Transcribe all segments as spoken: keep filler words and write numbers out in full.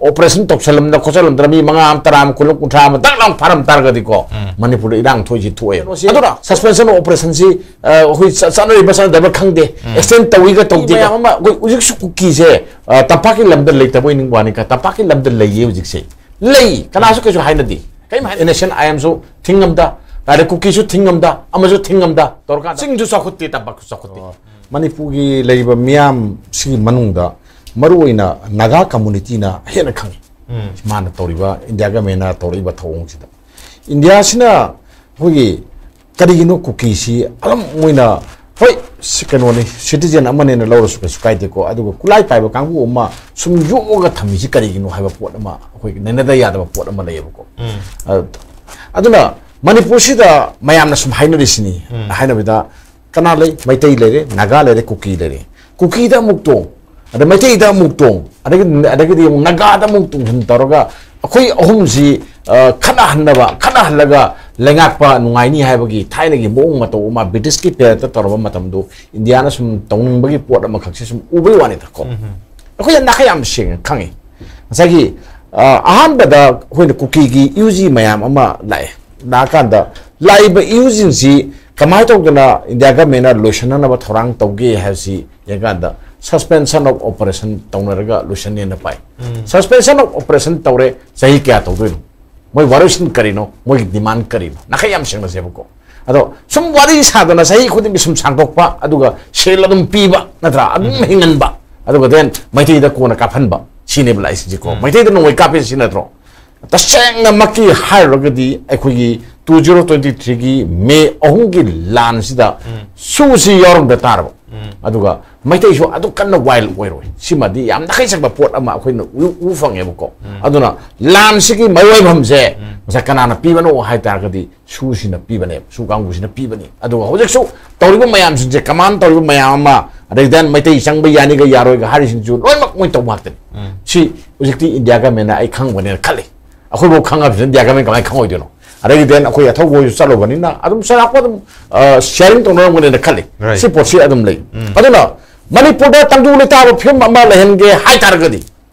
Operation ꯇꯧꯁꯜꯂꯝꯗꯅ ꯈꯣꯠꯆꯜꯂꯝꯗꯅ ꯃꯤ ꯃꯉꯥ ꯑꯃ, ꯇꯔꯥ ꯑꯃ, ꯀꯨꯟ ꯑꯃ, ꯀꯨꯟꯊ꯭ꯔꯥ ꯑꯃ ꯗꯛ ꯂꯥꯎ ꯐꯥꯔꯝ ꯇꯥꯔꯒꯗꯤꯀꯣ, ꯃꯅꯤꯄꯨꯔꯗ ꯏꯔꯥꯡ ꯊꯣꯛꯏꯁꯤ ꯊꯣꯛꯑꯦ꯫ ꯑꯗꯨꯅ suspension of operation ꯁꯤ, ꯑ, ꯑꯩꯈꯣꯏ ꯆ-, ꯆꯠꯅꯔꯤꯕ ꯆꯠꯅꯗꯕ ꯈꯪꯗꯦ꯫ Extend ꯇꯧꯏꯒ ꯇꯧꯗꯦꯒ꯫ ꯃꯌꯥꯝ ꯑꯃ ꯑꯩꯈꯣꯏ ꯍꯧꯖꯤꯛꯁꯨ ꯀꯨꯀꯤꯁꯦ, ꯑ, ꯇꯝꯄꯥꯛꯀꯤ ꯂꯝꯗ ꯂꯩꯇꯕ ꯑꯣꯏꯅꯤꯡꯕ ꯋꯥꯅꯤ, ꯀ-, ꯇꯝꯄꯥꯛꯀꯤ ꯂꯝꯗ ꯂꯩꯌꯦ ꯍꯧꯖꯤꯛꯁꯦ꯫ ꯂꯩ, ꯀꯅꯥꯁꯨ ꯀꯩꯁꯨ ꯍꯥꯏꯅꯗꯦ꯫ ꯀꯩꯝ ꯍꯥꯏ-, N S C N I M ꯁꯨ ꯊꯤꯡꯉꯝꯗ, ꯑꯗꯩ ꯀꯨꯀꯤꯁꯨ ꯊꯤꯡꯉꯝꯗ, ꯑꯃꯁꯨ ꯊꯤꯡꯉꯝꯗ ꯇꯧꯔꯀꯥꯟꯗ ꯆꯤꯡꯁꯨ ꯆꯥꯎꯈꯠꯇꯦ, ꯇꯝꯄꯥꯛꯁꯨ ꯆꯥꯎꯈꯠꯇꯦ꯫ ꯃꯅꯤꯄꯨꯔꯒꯤ ꯂꯩꯔꯤꯕ ꯃꯤꯌꯥꯝꯁꯤꯒꯤ ꯃꯅꯨꯡꯗ ꯃꯔꯨꯑꯣꯏꯅ ꯅꯥꯒꯥ community ꯅ ꯍꯦꯟꯅ ꯈꯪꯉꯤ꯫ ꯃꯥꯅ ꯇꯧꯔꯤꯕ, ꯏꯟꯗꯤꯌꯥ ꯒꯃꯦꯟꯅ ꯇꯧꯔꯛꯏꯕ ꯊꯧꯑꯣꯡꯁꯤꯗ꯫ ꯏꯟꯗꯤꯌꯥꯁꯤꯅ ꯑꯩꯈꯣꯏꯒꯤ ꯀꯔꯤꯒꯤꯅꯣ ꯀꯨꯀꯤꯁꯤ ꯑꯗꯨꯝ ꯃꯣꯏꯅ, ꯍꯣꯏ, ꯁꯤ ꯀꯩꯅꯣꯅꯤ, citizen ꯑꯃꯅꯦꯅ ꯂꯧꯔꯁꯨ ꯀꯩꯁꯨ ꯀꯥꯏꯗꯦꯀꯣ, ꯑꯗꯨꯒ ꯈꯨꯠꯂꯥꯏ ꯄꯥꯏꯕ ꯀꯥꯡꯕꯨ ꯑꯃ ꯁꯨꯝ ꯌꯣꯛꯑꯒ ꯊꯝꯃꯤꯁꯤ ꯀꯔꯤꯒꯤꯅꯣ ꯍꯥꯏꯕ ꯄꯣꯠ ꯑꯃ ꯑꯩꯈꯣꯏꯒꯤ ꯅꯩꯅꯗ ꯌꯥꯗꯕ ꯄꯣꯠ ꯑꯃ ꯂꯩꯌꯦꯕꯀꯣ꯫ ꯑ-, ꯑꯗꯨꯅ ꯃꯅꯤꯄꯨꯔꯁꯤꯗ ꯃꯌꯥꯝꯅ ꯁꯨꯝ ꯍꯥꯏꯅꯔꯤꯁꯤꯅꯤ꯫ ꯍꯥꯏꯅꯕꯗ ꯀꯅꯥ ꯂꯩ? ꯃꯩꯇꯩ ꯂꯩꯔꯦ, ꯅꯥꯒꯥ ꯂꯩꯔꯦ, ꯀꯨꯀꯤ ꯂꯩꯔꯦ꯫ ꯀꯨꯀꯤꯗ ꯑꯃꯨꯛ ꯇꯣꯡ, ꯑꯗ ꯃꯩꯇꯩꯗ ꯑꯃꯨꯛ ꯇꯣꯡ, ꯑꯗꯒꯤ, ꯑꯗꯒꯤꯗꯤ ꯑꯃꯨꯛ ꯅꯥꯒꯥꯗ ꯑꯃꯨꯛ ꯇꯣꯡꯁꯤꯟ ꯇꯧꯔꯒ ꯑꯩꯈꯣꯏ ꯑꯍꯨꯝꯁꯤ, ꯑ, ꯈꯠꯅꯍꯟꯅꯕ, ꯈꯠꯅꯍꯜꯂꯒ ꯂꯩꯉꯥꯛꯄ ꯅꯨꯡꯉꯥꯏꯅꯤ ꯍꯥꯏꯕꯒꯤ ꯊꯥꯏꯅꯒꯤ ꯃꯑꯣꯡ ꯃꯇꯧ ꯑꯃ ꯕ꯭ꯔꯤꯇꯤꯁꯀꯤ period ꯇ ꯇꯧꯔꯕ ꯃꯇꯝꯗꯨ ꯏꯟꯗꯤꯌꯥꯅ ꯁꯨꯝ ꯇꯧꯅꯤꯡꯕꯒꯤ ꯄꯣꯠ ꯑꯃꯈꯛꯁꯦ ꯁꯨꯝ ꯎꯕꯩ ꯋꯥꯅꯤꯗꯀꯣ꯫ ꯑꯩꯈꯣꯏ ꯌꯥꯝ ꯅꯥꯈꯩ ꯌꯥꯝ ꯁꯦꯡꯅ ꯈꯪꯉꯤ꯫ ꯉꯁꯥꯏꯒꯤ, ꯑ, ꯑꯍꯥꯟꯕꯗ ꯑꯩꯈꯣꯏꯅ ꯀꯨꯀꯤꯒꯤ ꯌꯨ ꯖꯤ ꯃꯌꯥꯝ ꯑꯃ ꯂꯥꯛꯑꯦ꯫ ꯂꯥꯛꯑꯀꯥꯟꯗ ꯂꯥꯛꯏꯕ ꯌꯨ ꯖꯤꯁꯤꯡꯁꯤ ꯀꯃꯥꯏꯅ ꯇꯧꯗꯅ ꯏꯟꯗꯤꯌꯥ ꯒꯃꯦꯟꯅ ꯂꯣꯏꯁꯤꯟꯅꯅꯕ ꯊꯧꯔꯥꯡ ꯇꯧꯒꯦ ꯍꯥꯏꯕꯁꯤ ꯌꯦꯡꯀꯥꯟꯗ suspension of operation ꯇꯧꯅꯔꯒ ꯂꯣꯏꯁꯤꯟꯅꯦꯅ ꯄꯥꯏ꯫ Suspension of operation ꯇꯧꯔꯦ, ꯆꯍꯤ ꯀꯌꯥ ꯇꯧꯗꯣꯏꯅꯣ? ꯃꯣꯏ ꯋꯥꯔꯣꯏꯁꯤꯟ ꯀꯔꯤꯅꯣ? ꯃꯣꯏꯒꯤ demand ꯀꯔꯤꯅꯣ? ꯅꯥꯈꯩ ꯌꯥꯝ ꯁꯦꯡꯅꯁꯦꯕꯀꯣ꯫ ꯑꯗꯣ ꯁꯨꯝ ꯋꯥꯔꯤ ꯁꯥꯗꯅ ꯆꯍꯤ ꯈꯨꯗꯤꯡꯒꯤ ꯁꯨꯝ ꯁꯥꯡꯗꯣꯛꯄ, ꯑꯗꯨꯒ ꯁꯦꯜ ꯑꯗꯨꯝ ꯄꯤꯕ, ꯅꯠꯇ꯭ꯔꯥ? ꯑꯗꯨꯝ ꯍꯤꯡꯍꯟꯕ, ꯑꯗꯨꯒ then ꯃꯩꯇꯩꯗ ꯀꯣꯟꯅ ꯀꯥꯞꯍꯟꯕ, ꯁꯤꯅꯦꯕ ꯂꯥꯛꯏꯁꯤꯀꯣ꯫ ꯃꯩꯇꯩꯗ ꯅꯣꯡꯃꯩ ꯀꯥꯞꯄꯤꯁꯤ ꯁꯤ ꯅꯠꯇ꯭ꯔꯣ? ꯇꯁꯦꯡꯅꯃꯛꯀꯤ ꯍꯥꯏꯔꯨꯔꯒꯗꯤ ꯑꯩꯈꯣꯏꯒꯤ two zero twenty three ꯒꯤ ꯃꯦ ꯑꯍꯨꯝꯒꯤ ꯂꯥꯟꯁꯤꯗ ꯁꯨꯁꯤ ꯌꯥꯎꯔꯝꯗ ꯇꯥꯔꯕ, ꯑꯗꯨꯒ ꯃꯩꯇꯩꯁꯨ ꯑꯗꯨ ꯀꯟꯅ wild ꯑꯣꯏꯔꯣꯏ꯫ ꯁꯤꯃꯗꯤ ꯌꯥꯝ ꯅꯥꯈꯩ ꯆꯪꯕ ꯄꯣꯠ ꯑꯃ ꯑꯩꯈꯣꯏꯅ ꯎ-, ꯎ ꯐꯪꯉꯦꯕꯀꯣ꯫ ꯑꯗꯨꯅ ꯂꯥꯟꯁꯤꯒꯤ ꯃꯔꯨꯑꯣꯏꯐꯝꯁꯦ ꯉꯁꯥꯏ ꯀꯅꯥꯅ ꯄꯤꯕꯅꯣ ꯍꯥꯏ ꯇꯥꯔꯒꯗꯤ ꯁꯨꯁꯤꯅ ꯄꯤꯕꯅꯦꯕ, ꯁꯨ ꯀꯥꯡꯕꯨꯁꯤꯅ ꯄꯤꯕꯅꯤ꯫ ꯑꯗꯨꯒ ꯍꯧꯖꯤꯛꯁꯨ ꯇꯧꯔꯤꯕ ꯃꯌꯥꯝꯁꯤꯡꯁꯦ, command ꯇꯧꯔꯤꯕ ꯃꯌꯥꯝ ꯑꯃ, ꯑꯗꯒꯤ then ꯃꯩꯇꯩ ꯆꯪꯕ ꯌꯥꯅꯤꯒ ꯌꯥꯔꯣꯏꯒ ꯍꯥꯏꯔꯤꯁꯤꯡꯁꯨ ꯂꯣꯏꯅꯃꯛ ꯃꯣꯏ ꯇꯧꯕ ꯉꯥꯛꯇꯅꯤ꯫ ꯁꯤ ꯍꯧꯖꯤꯛꯇꯤ ꯏꯟꯗꯤꯌꯥ ꯒꯃꯦꯟꯅ ꯑꯩ ꯈꯪꯕꯅꯦꯅ ꯈꯜꯂꯤ꯫ ꯑꯩꯈꯣꯏꯐꯥꯎ ꯈꯪꯉꯕꯁꯤꯅ ꯏꯟꯗꯤꯌꯥ ꯒꯃꯦꯟ ꯀꯃꯥꯏꯅ ꯈꯪꯉꯣꯏꯗꯣꯏꯅꯣ? ꯑꯗꯒꯤ then ꯑꯩꯈꯣꯏ ꯑꯊꯧꯕ ꯍꯣꯏꯁꯨ ꯆꯠꯂꯨꯕꯅꯤꯅ ꯑꯗꯨꯝ ꯆꯥꯎꯔꯥꯛꯄ ꯑꯗꯨꯝ, ꯑ, sharing ꯇꯧꯅꯔꯝꯒꯅꯦꯅ ꯈꯜꯂꯤ꯫ Right. ꯁꯤ ꯄꯣꯠꯁꯤ ꯑꯗꯨꯝ ꯂꯩ꯫ ꯑꯗꯨꯅ ꯃꯅꯤꯄꯨꯔꯗ ꯇꯪꯗꯨ ꯂꯩꯇꯥꯕ ꯐꯤꯕꯝ ꯑꯃ ꯂꯩꯍꯟꯒꯦ ꯍꯥꯏ ꯇꯥꯔꯒꯗꯤ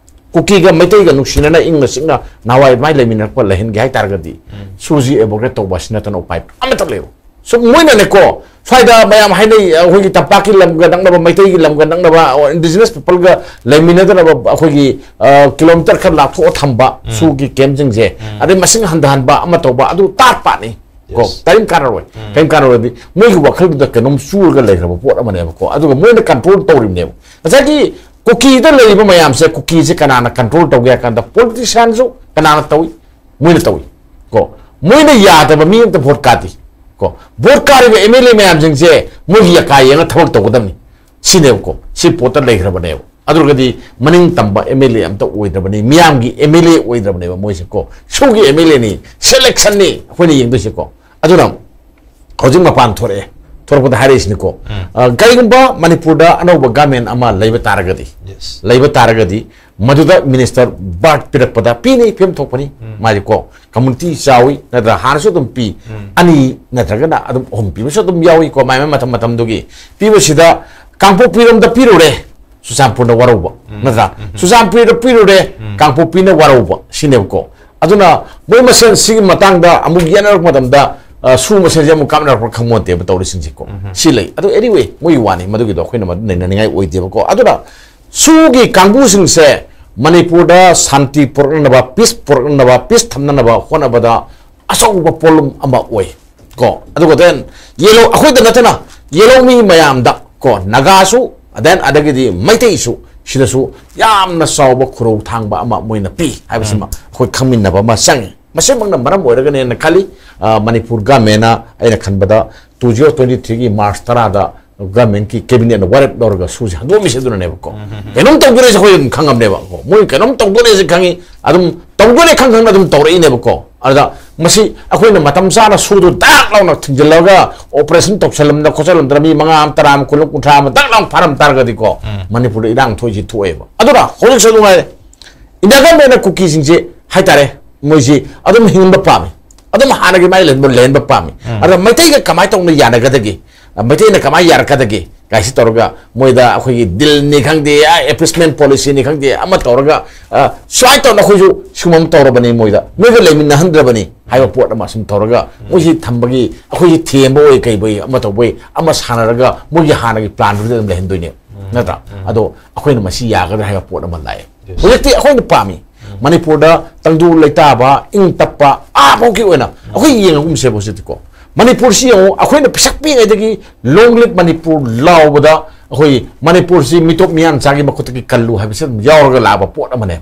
ꯀꯨꯀꯤꯒ ꯃꯩꯇꯩꯒ ꯅꯨꯡꯁꯤꯅꯅ ꯏꯪꯅ ꯆꯤꯛꯅ ꯅꯍꯥꯟꯋꯥꯏ ꯃꯥꯏ ꯂꯩꯃꯤꯟꯅꯔꯛꯄ ꯂꯩꯍꯟꯒꯦ ꯍꯥꯏ ꯇꯥꯔꯒꯗꯤ, ꯁꯨꯁꯤ ꯑꯦꯕꯣꯒꯦꯠ ꯇꯧꯕ ꯑꯁꯤ ꯅꯠꯇꯅ ꯎꯄꯥꯏ ꯑꯃꯠꯇ ꯂꯩꯔꯣꯏ꯫ ꯁꯨꯝ ꯃꯣꯏꯅꯅꯦꯀꯣ, ꯁ꯭ꯋꯥꯏꯗ ꯃꯌꯥꯝ ꯍꯥꯏꯅꯩ, ꯑꯩꯈꯣꯏꯒꯤ ꯇꯝꯄꯥꯛꯀꯤ ꯂꯝꯒ ꯅꯛꯅꯕ, ꯃꯩꯇꯩꯒꯤ ꯂꯝꯒ ꯅꯛꯅꯕ, indigenous peopleꯒ ꯂꯩꯃꯤꯟꯅꯗꯅꯕ, ꯑꯩꯈꯣꯏꯒꯤ, ꯑ, ꯀꯤꯂꯣꯃꯤꯇꯔ ꯈꯔ ꯂꯥꯞꯊꯣꯛꯑ ꯊꯝꯕ, ꯁꯨꯒꯤ ꯀꯦꯝꯞꯁꯤꯡꯁꯦ, ꯑꯗꯩ ꯃꯁꯤꯡ ꯍꯟꯊꯍꯟꯕ ꯑꯃ ꯇꯧꯕ, ꯑꯗꯨ ꯇꯥꯠ ꯄꯥꯠꯅꯤ ꯀꯣ꯫ Yes. ꯀꯔꯤꯝ ꯀꯥꯟꯅꯔꯣꯏ꯫ ꯀꯔꯤꯝ ꯀꯥꯟꯅꯔꯣꯏꯗꯤ, ꯃꯣꯏꯒꯤ ꯋꯥꯈꯜꯗꯨꯗ ꯀꯩꯅꯣꯝ ꯆꯨꯔꯒ ꯂꯩꯈ꯭ꯔꯕ ꯄꯣꯠ ꯑꯃꯅꯦꯕꯀꯣ꯫ ꯑꯗꯨꯒ ꯃꯣꯏꯅ ꯀꯟꯇ꯭ꯔꯣꯜ ꯇꯧꯔꯤꯕꯅꯦꯕ꯫ ꯉꯁꯥꯏꯒꯤ ꯀꯨꯀꯤꯗ ꯂꯩꯔꯤꯕ ꯃꯌꯥꯝꯁꯦ, ꯀꯨꯀꯤꯁꯦ ꯀꯅꯥꯅ ꯀꯟꯇ꯭ꯔꯣꯜ ꯇꯧꯒꯦ ꯍꯥꯏ ꯀꯥꯟꯗ, ꯄꯣꯂꯤꯇꯤꯁꯤꯌꯥꯟꯁꯨ ꯀꯅꯥꯅ ꯇꯧꯏ? ꯃꯣꯏꯅ ꯇꯧꯏ ꯀꯣ꯫ ꯃꯣꯏꯅ ꯌꯥꯗꯕ ꯃꯤ ꯑꯝꯇ ꯚꯣꯠ ꯀꯥꯗꯦ ꯀꯣ꯫ ꯚꯣꯠ ꯀꯥꯔꯤꯕ ꯑꯦꯝ ꯑꯦꯜ ꯑꯦ ꯃꯌꯥꯝꯁꯤꯡꯁꯦ ꯃꯣꯏꯒꯤ ꯌꯥꯀꯥ ꯌꯦꯡꯉ ꯊꯕꯛ ꯇꯧꯒꯗꯕꯅꯤ꯫ ꯁꯤꯅꯦꯕꯀꯣ, ꯁꯤ ꯄꯣꯠꯇ ꯂꯩꯈ꯭ꯔꯕꯅꯦꯕ꯫ ꯑꯗꯨ ꯑꯣꯏꯔꯒꯗꯤ ꯃꯅꯤꯡ ꯇꯝꯕ ꯑꯦꯝ ꯑꯦꯜ ꯑꯦ ꯑꯝꯇ ꯑꯣꯏꯗ꯭ꯔꯕꯅꯤ, ꯃꯤꯌꯥꯝꯒꯤ ꯑꯦꯝ ꯑꯦꯜ ꯑꯦ ꯑꯣꯏꯗ꯭ꯔꯕꯅꯦꯕ ꯃꯣꯏꯁꯦ ꯀꯣ꯫ ꯁꯨꯒꯤ ꯑꯦꯝ ꯑꯦꯜ ꯑꯦꯅꯤ, ꯁꯦꯂꯦꯛꯁꯟꯅꯤ ꯑꯩꯈꯣꯏꯅ ꯌꯦꯡꯗꯣꯏꯁꯦꯀꯣ꯫ ꯑꯗꯨꯅ ꯍꯧꯖꯤꯛ ꯃꯄꯥꯟ ꯊꯣꯔꯛꯑꯦ, ꯊꯣꯔꯛꯄꯗ ꯍꯥꯏꯔꯛꯏꯁꯤꯅꯤꯀꯣ꯫ ꯑ, ꯀꯔꯤꯒꯨꯝꯕ ꯃꯅꯤꯄꯨꯔꯗ ꯑꯅꯧꯕ ꯒꯃꯦꯟ ꯑꯃ ꯂꯩꯕ ꯇꯥꯔꯒꯗꯤ, Yes. ꯂꯩꯕ ꯇꯥꯔꯒꯗꯤ, ꯃꯗꯨꯗ ꯃꯤꯅꯤꯁꯇꯔ ꯕꯥꯔꯠ ꯄꯤꯔꯛꯄꯗ ꯄꯤꯅꯤ, ꯐꯤꯕꯝ ꯊꯣꯛꯄꯅꯤ꯫ ꯃꯥꯗꯤ ꯀꯣ, ꯀꯝꯃꯨꯅꯤꯇꯤ ꯆꯥꯎꯏ ꯅꯠꯇ꯭ꯔꯥ, ꯍꯥꯟꯅꯁꯨ ꯑꯗꯨꯝ ꯄꯤ, ꯑꯅꯤ ꯅꯠꯇ꯭ꯔꯒꯅ ꯑꯗꯨꯝ ꯑꯍꯨꯝ ꯄꯤꯕꯁꯨ ꯑꯗꯨꯝ ꯌꯥꯎꯏꯀꯣ, ꯃꯥꯏ ꯃꯥꯏ ꯃꯇꯝ ꯃꯇꯝꯗꯨꯒꯤ꯫ ꯄꯤꯕꯁꯤꯗ ꯀꯥꯡꯄꯣꯛꯄꯤꯔꯣꯝꯗ ꯄꯤꯔꯨꯔꯦ, ꯆꯨꯔꯆꯥꯟꯄꯨꯔꯅ ꯋꯥꯔꯧꯕ, ꯅꯠꯇ꯭ꯔꯥ? ꯆꯨꯔꯆꯥꯟꯄꯨꯔꯗ ꯄꯤꯔꯨꯔꯦ, ꯀꯥꯡꯄꯣꯛꯄꯤꯅ ꯋꯥꯔꯧꯕ, ꯁꯤꯅꯦꯕꯀꯣ꯫ ꯑꯗꯨꯅ ꯃꯣꯏ ꯃꯁꯦꯟ ꯁꯤꯒꯤ ꯃꯇꯥꯡꯗ ꯑꯃꯨꯛ ꯌꯦꯠꯅꯔꯛꯄ ꯃꯇꯝꯗ, ꯑ, ꯁꯨ ꯃꯁꯦꯟꯁꯦ ꯑꯃꯨꯛ ꯀꯥꯞꯅꯔꯛꯄ꯭ꯔꯥ ꯈꯪꯄꯣꯟꯇꯦꯕ ꯇꯧꯔꯤꯁꯤꯡꯁꯦꯀꯣ꯫ ꯁꯤ ꯂꯩ꯫ ꯑꯗꯨ anyway, ꯃꯣꯏꯒꯤ ꯋꯥꯅꯤ, ꯃꯗꯨꯒꯤꯗꯣ ꯑꯩꯈꯣꯏꯅ ꯃꯗꯨ ꯅꯩꯅꯅꯤꯡꯉꯥꯏ ꯑꯣꯏꯗꯦꯕꯀꯣ꯫ ꯑꯗꯨꯅ ꯁꯨꯒꯤ ꯀꯥꯡꯕꯨꯁꯤꯡꯁꯦ ꯃꯅꯤꯄꯨꯔꯗ ꯁꯥꯟꯇꯤ ꯄꯨꯔꯛꯅꯅꯕ, ꯄꯤꯁ ꯄꯨꯔꯛꯅꯅꯕ, ꯄꯤꯁ ꯊꯝꯅꯅꯕ ꯍꯣꯠꯅꯕꯗ ꯑꯆꯧꯕ ꯄꯣꯠꯂꯨꯝ ꯑꯃ ꯑꯣꯏ ꯀꯣ꯫ ꯑꯗꯨꯒ then ꯌꯦꯜꯍꯧ, ꯑꯩꯈꯣꯏꯗ ꯅꯠꯇꯅ ꯌꯦꯜꯍꯧ ꯃꯤ ꯃꯌꯥꯝꯗ ꯀꯣ, ꯅꯥꯒꯥꯁꯨ, then ꯑꯗꯒꯤꯗꯤ ꯃꯩꯇꯩꯁꯨ, ꯁꯤꯗꯁꯨ ꯌꯥꯝꯅ ꯆꯥꯎꯕ ꯈꯨꯔꯧ ꯊꯥꯡꯕ ꯑꯃ ꯃꯣꯏꯅ ꯄꯤ ꯍꯥꯏꯕꯁꯤꯃ ꯑꯩꯈꯣꯏ ꯈꯪꯃꯤꯟꯅꯕ ꯑꯃ ꯆꯪꯉꯤ꯫ ꯃꯁꯤꯃꯛꯅ ꯃꯔꯝ ꯑꯣꯏꯔꯒꯅꯦꯅ ꯈꯜꯂꯤ, ꯑ, ꯃꯅꯤꯄꯨꯔ ꯒꯃꯦꯟꯅ, ꯑꯩꯅ ꯈꯟꯕꯗ two zero twenty threeꯒꯤ ꯃꯥꯔꯆ ꯇꯔꯥꯗ ꯒꯃꯦꯟꯒꯤ ꯀꯦꯕꯤꯅꯦꯠꯅ ꯋꯥꯔꯦꯞ ꯂꯧꯔꯒ ꯁꯨꯁꯦ ꯍꯟꯗꯣꯛꯑꯝꯃꯤꯁꯦ ꯑꯗꯨꯅꯅꯦꯕꯀꯣ꯫ ꯀꯩꯅꯣꯝ ꯇꯧꯗꯣꯔꯦꯁꯦ ꯑꯩꯈꯣꯏ ꯑꯗꯨꯝ ꯈꯪꯉꯝꯅꯦꯕ꯫ ꯃꯣꯏ ꯀꯩꯅꯣꯝ ꯇꯧꯗꯣꯔꯦꯁꯦ ꯈꯪꯉꯤ, ꯑꯗꯨꯝ ꯇꯧꯗꯣꯔꯦ ꯈꯪ ꯈꯪꯅ ꯑꯗꯨꯝ ꯇꯧꯔꯛꯏꯅꯦꯕꯀꯣ꯫ ꯑꯗꯨꯗ ꯃꯁꯤ ꯑꯩꯈꯣꯏꯅ ꯃꯇꯝ ꯆꯥꯅ ꯁꯨꯗꯨ ꯗꯥꯛ ꯂꯥꯎꯅ ꯊꯤꯡꯖꯤꯜꯂꯒ ꯑꯣꯄꯔꯦꯁꯟ ꯇꯧꯁꯜꯂꯝꯗꯅ ꯈꯣꯠꯆꯜꯂꯝꯗꯅ ꯃꯤ ꯃꯉꯥ ꯑꯃ, ꯇꯔꯥ ꯑꯃ, ꯀꯨꯟ ꯑꯃ, ꯀꯨꯟꯊ꯭ꯔꯥ ꯑꯃ ꯗꯥꯛ ꯂꯥꯎꯅ ꯐꯥꯔꯝ ꯇꯥꯔꯒꯗꯤꯀꯣ, ꯃꯅꯤꯄꯨꯔꯗ ꯏꯔꯥꯡ ꯊꯣꯛꯏꯁꯤ ꯊꯣꯛꯑꯦꯕ꯫ ꯑꯗꯨꯅ ꯍꯧꯖꯤꯛꯁꯨ ꯑꯗꯨꯝ ꯍꯥꯏꯔꯦ, ꯏꯟꯗꯤꯌꯥ ꯒꯃꯦꯟꯅ ꯀꯨꯀꯤꯁꯤꯡꯁꯦ ꯍꯥꯏꯇꯥꯔꯦ, ꯃꯣꯏꯁꯤ ꯑꯗꯨꯝ ꯍꯤꯡꯕ ꯄꯥꯝꯃꯤ, ꯑꯗꯨꯝ ꯍꯥꯟꯅꯒꯤ ꯃꯥꯏ ꯂꯩꯍꯟꯕ, ꯂꯩꯍꯟꯕ ꯄꯥꯝꯃꯤ꯫ ꯑꯗ ꯃꯩꯇꯩꯒ ꯀꯃꯥꯏꯅ ꯇꯧꯅ ꯌꯥꯅꯒꯗꯒꯦ? ꯃꯩꯇꯩꯅ ꯀꯃꯥꯏꯅ ꯌꯥꯔꯛꯀꯗꯒꯦ? ꯀꯥꯏꯁꯤ ꯇꯧꯔꯒ ꯃꯣꯏꯗ ꯑꯩꯈꯣꯏꯒꯤ ꯗꯤꯜꯅꯤ ꯈꯪꯗꯦ, ꯑꯦꯄꯤꯁꯃꯦꯟ ꯄꯣꯂꯤꯁꯤꯅꯤ ꯈꯪꯗꯦ, ꯑꯃ ꯇꯧꯔꯒ, ꯑ, ꯁꯨꯃꯥꯏꯅ ꯇꯧꯅ ꯑꯩꯈꯣꯏꯁꯨ ꯁꯤꯒꯨꯝꯕ ꯑꯃ ꯇꯧꯔꯕꯅꯤ, ꯃꯣꯏꯗ, ꯃꯣꯏꯒ ꯂꯩꯃꯤꯟꯅꯍꯟꯗ꯭ꯔꯕꯅꯤ ꯍꯥꯏꯕ ꯄꯣꯠ ꯑꯃ ꯁꯨꯝ ꯇꯧꯔꯒ, ꯃꯣꯏꯁꯤ ꯊꯝꯕꯒꯤ, ꯑꯩꯈꯣꯏꯁꯤ ꯊꯦꯝꯕ ꯑꯣꯏ, ꯀꯩꯕꯣꯏ, ꯑꯃ ꯇꯧꯕꯣꯏ, ꯑꯃ ꯁꯥꯟꯅꯔꯒ ꯃꯣꯏꯒꯤ ꯍꯥꯟꯅꯒꯤ ꯄ꯭ꯂꯥꯟꯗꯨꯗ ꯑꯗꯨꯝ ꯂꯩꯍꯟꯗꯣꯏꯅꯦ, ꯅꯠꯇ꯭ꯔꯥ? ꯑꯗꯣ ꯑꯩꯈꯣꯏꯅ ꯃꯁꯤ ꯌꯥꯒꯗ꯭ꯔꯥ ꯍꯥꯏꯕ ꯄꯣꯠ ꯑꯃ ꯂꯥꯛꯑꯦ꯫ ꯍꯧꯖꯤꯛꯇꯤ ꯑꯩꯈꯣꯏꯅ ꯄꯥꯝꯃꯤ, ꯃꯅꯤꯄꯨꯔꯗ ꯇꯪꯗꯨ ꯂꯩꯇꯥꯕ, ꯏꯪ ꯇꯞꯄ, ꯑꯥꯐꯥꯎꯒꯤ ꯑꯣꯏꯅ ꯑꯩꯈꯣꯏ ꯌꯦꯡꯉꯒꯨꯝꯁꯦꯕ꯫ ꯍꯧꯖꯤꯛꯇꯤꯀꯣ, ꯃꯅꯤꯄꯨꯔꯁꯤ ꯌꯦꯡꯉꯨ, ꯑꯩꯈꯣꯏꯅ ꯄꯤꯁꯛ ꯄꯤꯛꯏꯉꯩꯗꯒꯤ "Long live Manipur" ꯂꯥꯎꯕꯗ, ꯑꯩꯈꯣꯏ ꯃꯅꯤꯄꯨꯔꯁꯤ ꯃꯤꯇꯣꯞ ꯃꯤꯌꯥꯟꯆꯥꯒꯤ ꯃꯈꯨꯠꯇꯒꯤ ꯀꯜꯂꯨ ꯍꯥꯏꯕꯁꯤ ꯑꯗꯨꯝ ꯌꯥꯎꯔꯒ ꯂꯥꯛꯄ ꯄꯣꯠ ꯑꯃꯅꯦ꯫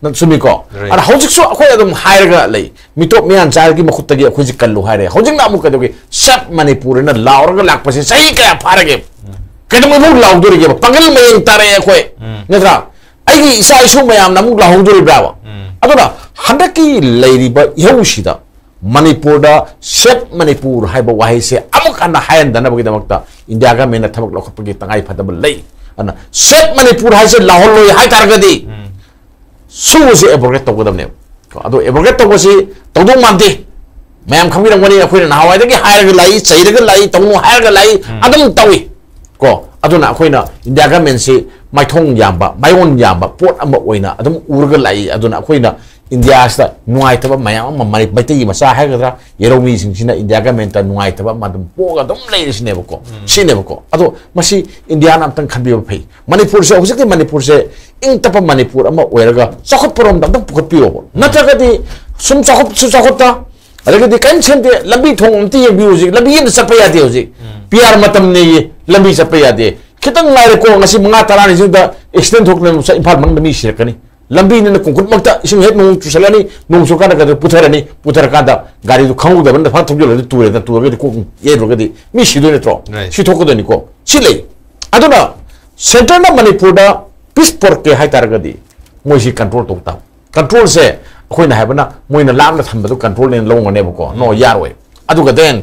ꯅꯪ ꯆꯨꯝꯃꯤꯀꯣ? ꯑꯗ ꯍꯧꯖꯤꯛꯁꯨ ꯑꯩꯈꯣꯏ ꯑꯗꯨꯝ ꯍꯥꯏꯔꯒ ꯂꯩ, "ꯃꯤꯇꯣꯞ ꯃꯤꯌꯥꯟꯆꯥꯒꯤ ꯃꯈꯨꯠꯇꯒꯤ ꯑꯩꯈꯣꯏꯁꯤ ꯀꯜꯂꯨ" ꯍꯥꯏꯔꯦ꯫ ꯍꯧꯖꯤꯛꯅ ꯑꯃꯨꯛ ꯀꯩꯗꯧꯒꯦ? "Save Manipur" ꯍꯥꯏꯅ ꯂꯥꯎꯔꯒ ꯂꯥꯛꯄꯁꯦ ꯆꯍꯤ ꯀꯌꯥ ꯐꯥꯔꯒꯦ? ꯀꯩꯗꯧꯉꯩꯐꯥꯎ ꯂꯥꯎꯗꯣꯔꯤꯒꯦꯕ? ꯄꯥꯡꯒꯜ ꯃꯌꯦꯡ ꯇꯥꯔꯛꯑꯦ ꯑꯩꯈꯣꯏ, ꯅꯠꯇ꯭ꯔꯥ? ꯑꯩꯒꯤ ꯏꯆꯥ ꯏꯁꯨ ꯃꯌꯥꯝꯅ ꯑꯃꯨꯛ ꯂꯥꯎꯍꯧꯗꯣꯔꯤꯕ꯭ꯔꯥꯕ? ꯑꯗꯨꯅ ꯍꯟꯗꯛꯀꯤ ꯂꯩꯔꯤꯕ ꯏꯍꯧꯁꯤꯗ ꯃꯅꯤꯄꯨꯔꯗ "Save Manipur" ꯍꯥꯏꯕ ꯋꯥꯍꯩꯁꯦ ꯑꯃꯨꯛ ꯍꯟꯅ ꯍꯥꯏꯍꯟꯗꯅꯕꯒꯤꯗꯃꯛꯇ ꯏꯟꯗꯤꯌꯥ ꯒꯃꯦꯟꯅ ꯊꯕꯛ ꯂꯧꯈꯠꯄꯒꯤ ꯇꯉꯥꯏ ꯐꯗꯕ ꯂꯩ꯫ ꯑꯗꯨꯅ "Save Manipur" ꯍꯥꯏꯁꯦ ꯂꯥꯎꯍꯜꯂꯣꯏ ꯍꯥꯏꯇꯥꯔꯒꯗꯤ ꯁꯨꯕꯁꯤ ꯑꯦꯕ꯭ꯔꯣꯒꯦꯠ ꯇꯧꯒꯗꯕꯅꯦꯕ꯫ ꯀꯣ, ꯑꯗꯣ ꯑꯦꯕ꯭ꯔꯣꯒꯦꯠ ꯇꯧꯕꯁꯤ ꯇꯧꯗꯧ ꯃꯥꯟꯗꯦ꯫ ꯃꯌꯥꯝ ꯈꯪꯕꯤꯔꯝꯒꯅꯤ, ꯑꯩꯈꯣꯏꯅ ꯅꯍꯥꯟꯋꯥꯏꯗꯒꯤ ꯍꯥꯏꯔꯒ ꯂꯥꯛꯏ, ꯆꯩꯔꯒ ꯂꯥꯛꯏ, ꯇꯧꯅꯨ ꯍꯥꯏꯔꯒ ꯂꯥꯛꯏ, ꯑꯗꯨꯝ ꯇꯧꯏ꯫ ꯀꯣ, ꯑꯗꯨꯅ ꯑꯩꯈꯣꯏꯅ ꯏꯟꯗꯤꯌꯥ ꯒꯃꯦꯟꯁꯤ ꯃꯥꯏꯊꯣꯡ ꯌꯥꯝꯕ, ꯃꯥꯏꯑꯣꯟ ꯌꯥꯝꯕ ꯄꯣꯠ ꯑꯃ ꯑꯣꯏꯅ ꯑꯗꯨꯝ ꯎꯔꯒ ꯂꯥꯛꯏ꯫ ꯑꯗꯨꯅ ꯑꯩꯈꯣꯏꯅ ꯏꯟꯗꯤꯌꯥꯁꯤꯗ ꯅꯨꯡꯉꯥꯏꯇꯕ ꯃꯌꯥꯝ ꯑꯃ, ꯃꯔꯤ-, ꯃꯩꯇꯩꯒꯤ ꯃꯆꯥ ꯍꯥꯏꯒꯗ꯭ꯔꯥ, ꯌꯦꯔꯧꯃꯤꯁꯤꯡꯁꯤꯅ ꯏꯟꯗꯤꯌꯥ ꯒꯃꯦꯟꯇ ꯅꯨꯡꯉꯥꯏꯇꯕ ꯑꯃ ꯑꯗꯨꯝ ꯄꯣꯛꯑꯒ ꯑꯗꯨꯝ ꯂꯩꯔꯤꯁꯤꯅꯦꯕꯀꯣ꯫ ꯁꯤꯅꯦꯕꯀꯣ꯫ ꯑꯗꯣ ꯃꯁꯤ ꯏꯟꯗꯤꯌꯥꯅ ꯑꯝꯇꯪ ꯈꯟꯕꯤꯕ ꯐꯩ꯫ ꯃꯅꯤꯄꯨꯔꯁꯦ, ꯍꯧꯖꯤꯛꯇꯤ ꯃꯅꯤꯄꯨꯔꯁꯦ ꯏꯪ ꯇꯞꯄ ꯃꯅꯤꯄꯨꯔ ꯑꯃ ꯑꯣꯏꯔꯒ ꯆꯥꯎꯈꯠꯄꯔꯣꯝꯗ ꯑꯝꯇꯪ ꯄꯨꯈꯠꯄꯤꯌꯣꯕ꯫ ꯅꯠꯇ꯭ꯔꯒꯗꯤ ꯁꯨꯝ ꯆꯥꯎꯈꯠꯁꯨ ꯆꯥꯎꯈꯠꯇ, ꯑꯗꯒꯤꯗꯤ ꯀꯔꯤꯝ ꯁꯦꯝꯗꯦ꯫ ꯂꯝꯕꯤ ꯊꯣꯡ ꯑꯝꯇ ꯌꯦꯡꯕꯤꯌꯨ ꯍꯧꯖꯤꯛ꯫ ꯂꯝꯕꯤ ꯑꯝꯇ ꯆꯠꯄ ꯌꯥꯗꯦ ꯍꯧꯖꯤꯛ꯫ ꯎꯝ꯫ ꯄꯤ ꯑꯥꯔ ꯃꯇꯝꯅꯦꯌꯦ, ꯂꯝꯕꯤ ꯆꯠꯄ ꯌꯥꯗꯦ꯫ ꯈꯤꯇꯪ ꯉꯥꯏꯔꯦꯀꯣ, ꯉꯁꯤ ꯃꯉꯥ ꯇꯔꯥꯅꯤꯁꯤꯗ ꯑꯦꯛꯁꯤꯗꯦꯟ ꯊꯣꯛꯇꯅ ꯏꯝꯐꯥꯜ ꯃꯅꯨꯡꯗ ꯃꯤ ꯁꯤꯔꯛꯀꯅꯤ꯫ ꯂꯝꯕꯤꯅꯤꯅ ꯀꯣꯡꯀ꯭ꯔꯤꯠꯃꯛꯇ ꯏꯁꯤꯡ ꯍꯦꯛ ꯅꯣꯡ ꯆꯨꯁꯜꯂꯅꯤ, ꯅꯣꯡ ꯆꯨꯔꯀꯥꯟꯗ ꯀꯩꯗꯧ-, ꯄꯨꯊꯔꯅꯤ, ꯄꯨꯊꯔꯀꯥꯟꯗ ꯒꯥꯔꯤꯗꯨ ꯈꯪꯍꯧꯗꯕꯅ ꯐꯠ ꯊꯧꯖꯤꯜꯂꯗꯤ ꯇꯨꯔꯦꯗꯅ, ꯇꯨꯔꯒꯗꯤ ꯀꯣꯛ ꯌꯩꯔꯨꯔꯒꯗꯤ ꯃꯤ ꯁꯤꯗꯣꯏ ꯅꯠꯇ꯭ꯔꯣ? Right. ꯁꯤ ꯊꯣꯛꯀꯗꯣꯏꯅꯤꯀꯣ꯫ ꯁꯤ ꯂꯩ꯫ ꯑꯗꯨꯅ ꯁꯦꯟꯇꯔꯅ ꯃꯅꯤꯄꯨꯔꯗ ꯄꯤꯁ ꯄꯨꯔꯛꯀꯦ ꯍꯥꯏꯇꯥꯔꯒꯗꯤ ꯃꯣꯏꯁꯤ ꯀꯟꯇ꯭ꯔꯣꯜ ꯇꯧ ꯇꯥꯕ꯫ ꯀꯟꯇ꯭ꯔꯣꯜꯁꯦ ꯑꯩꯈꯣꯏꯅ ꯍꯥꯏꯕꯅ ꯃꯣꯏꯅ ꯂꯥꯞꯅ ꯊꯝꯕꯗꯨ ꯀꯟꯇ꯭ꯔꯣꯜꯅꯦꯅ ꯂꯧꯉꯅꯦꯕꯀꯣ꯫ ꯅꯣ, ꯌꯥꯔꯣꯏ꯫ ꯑꯗꯨꯒ then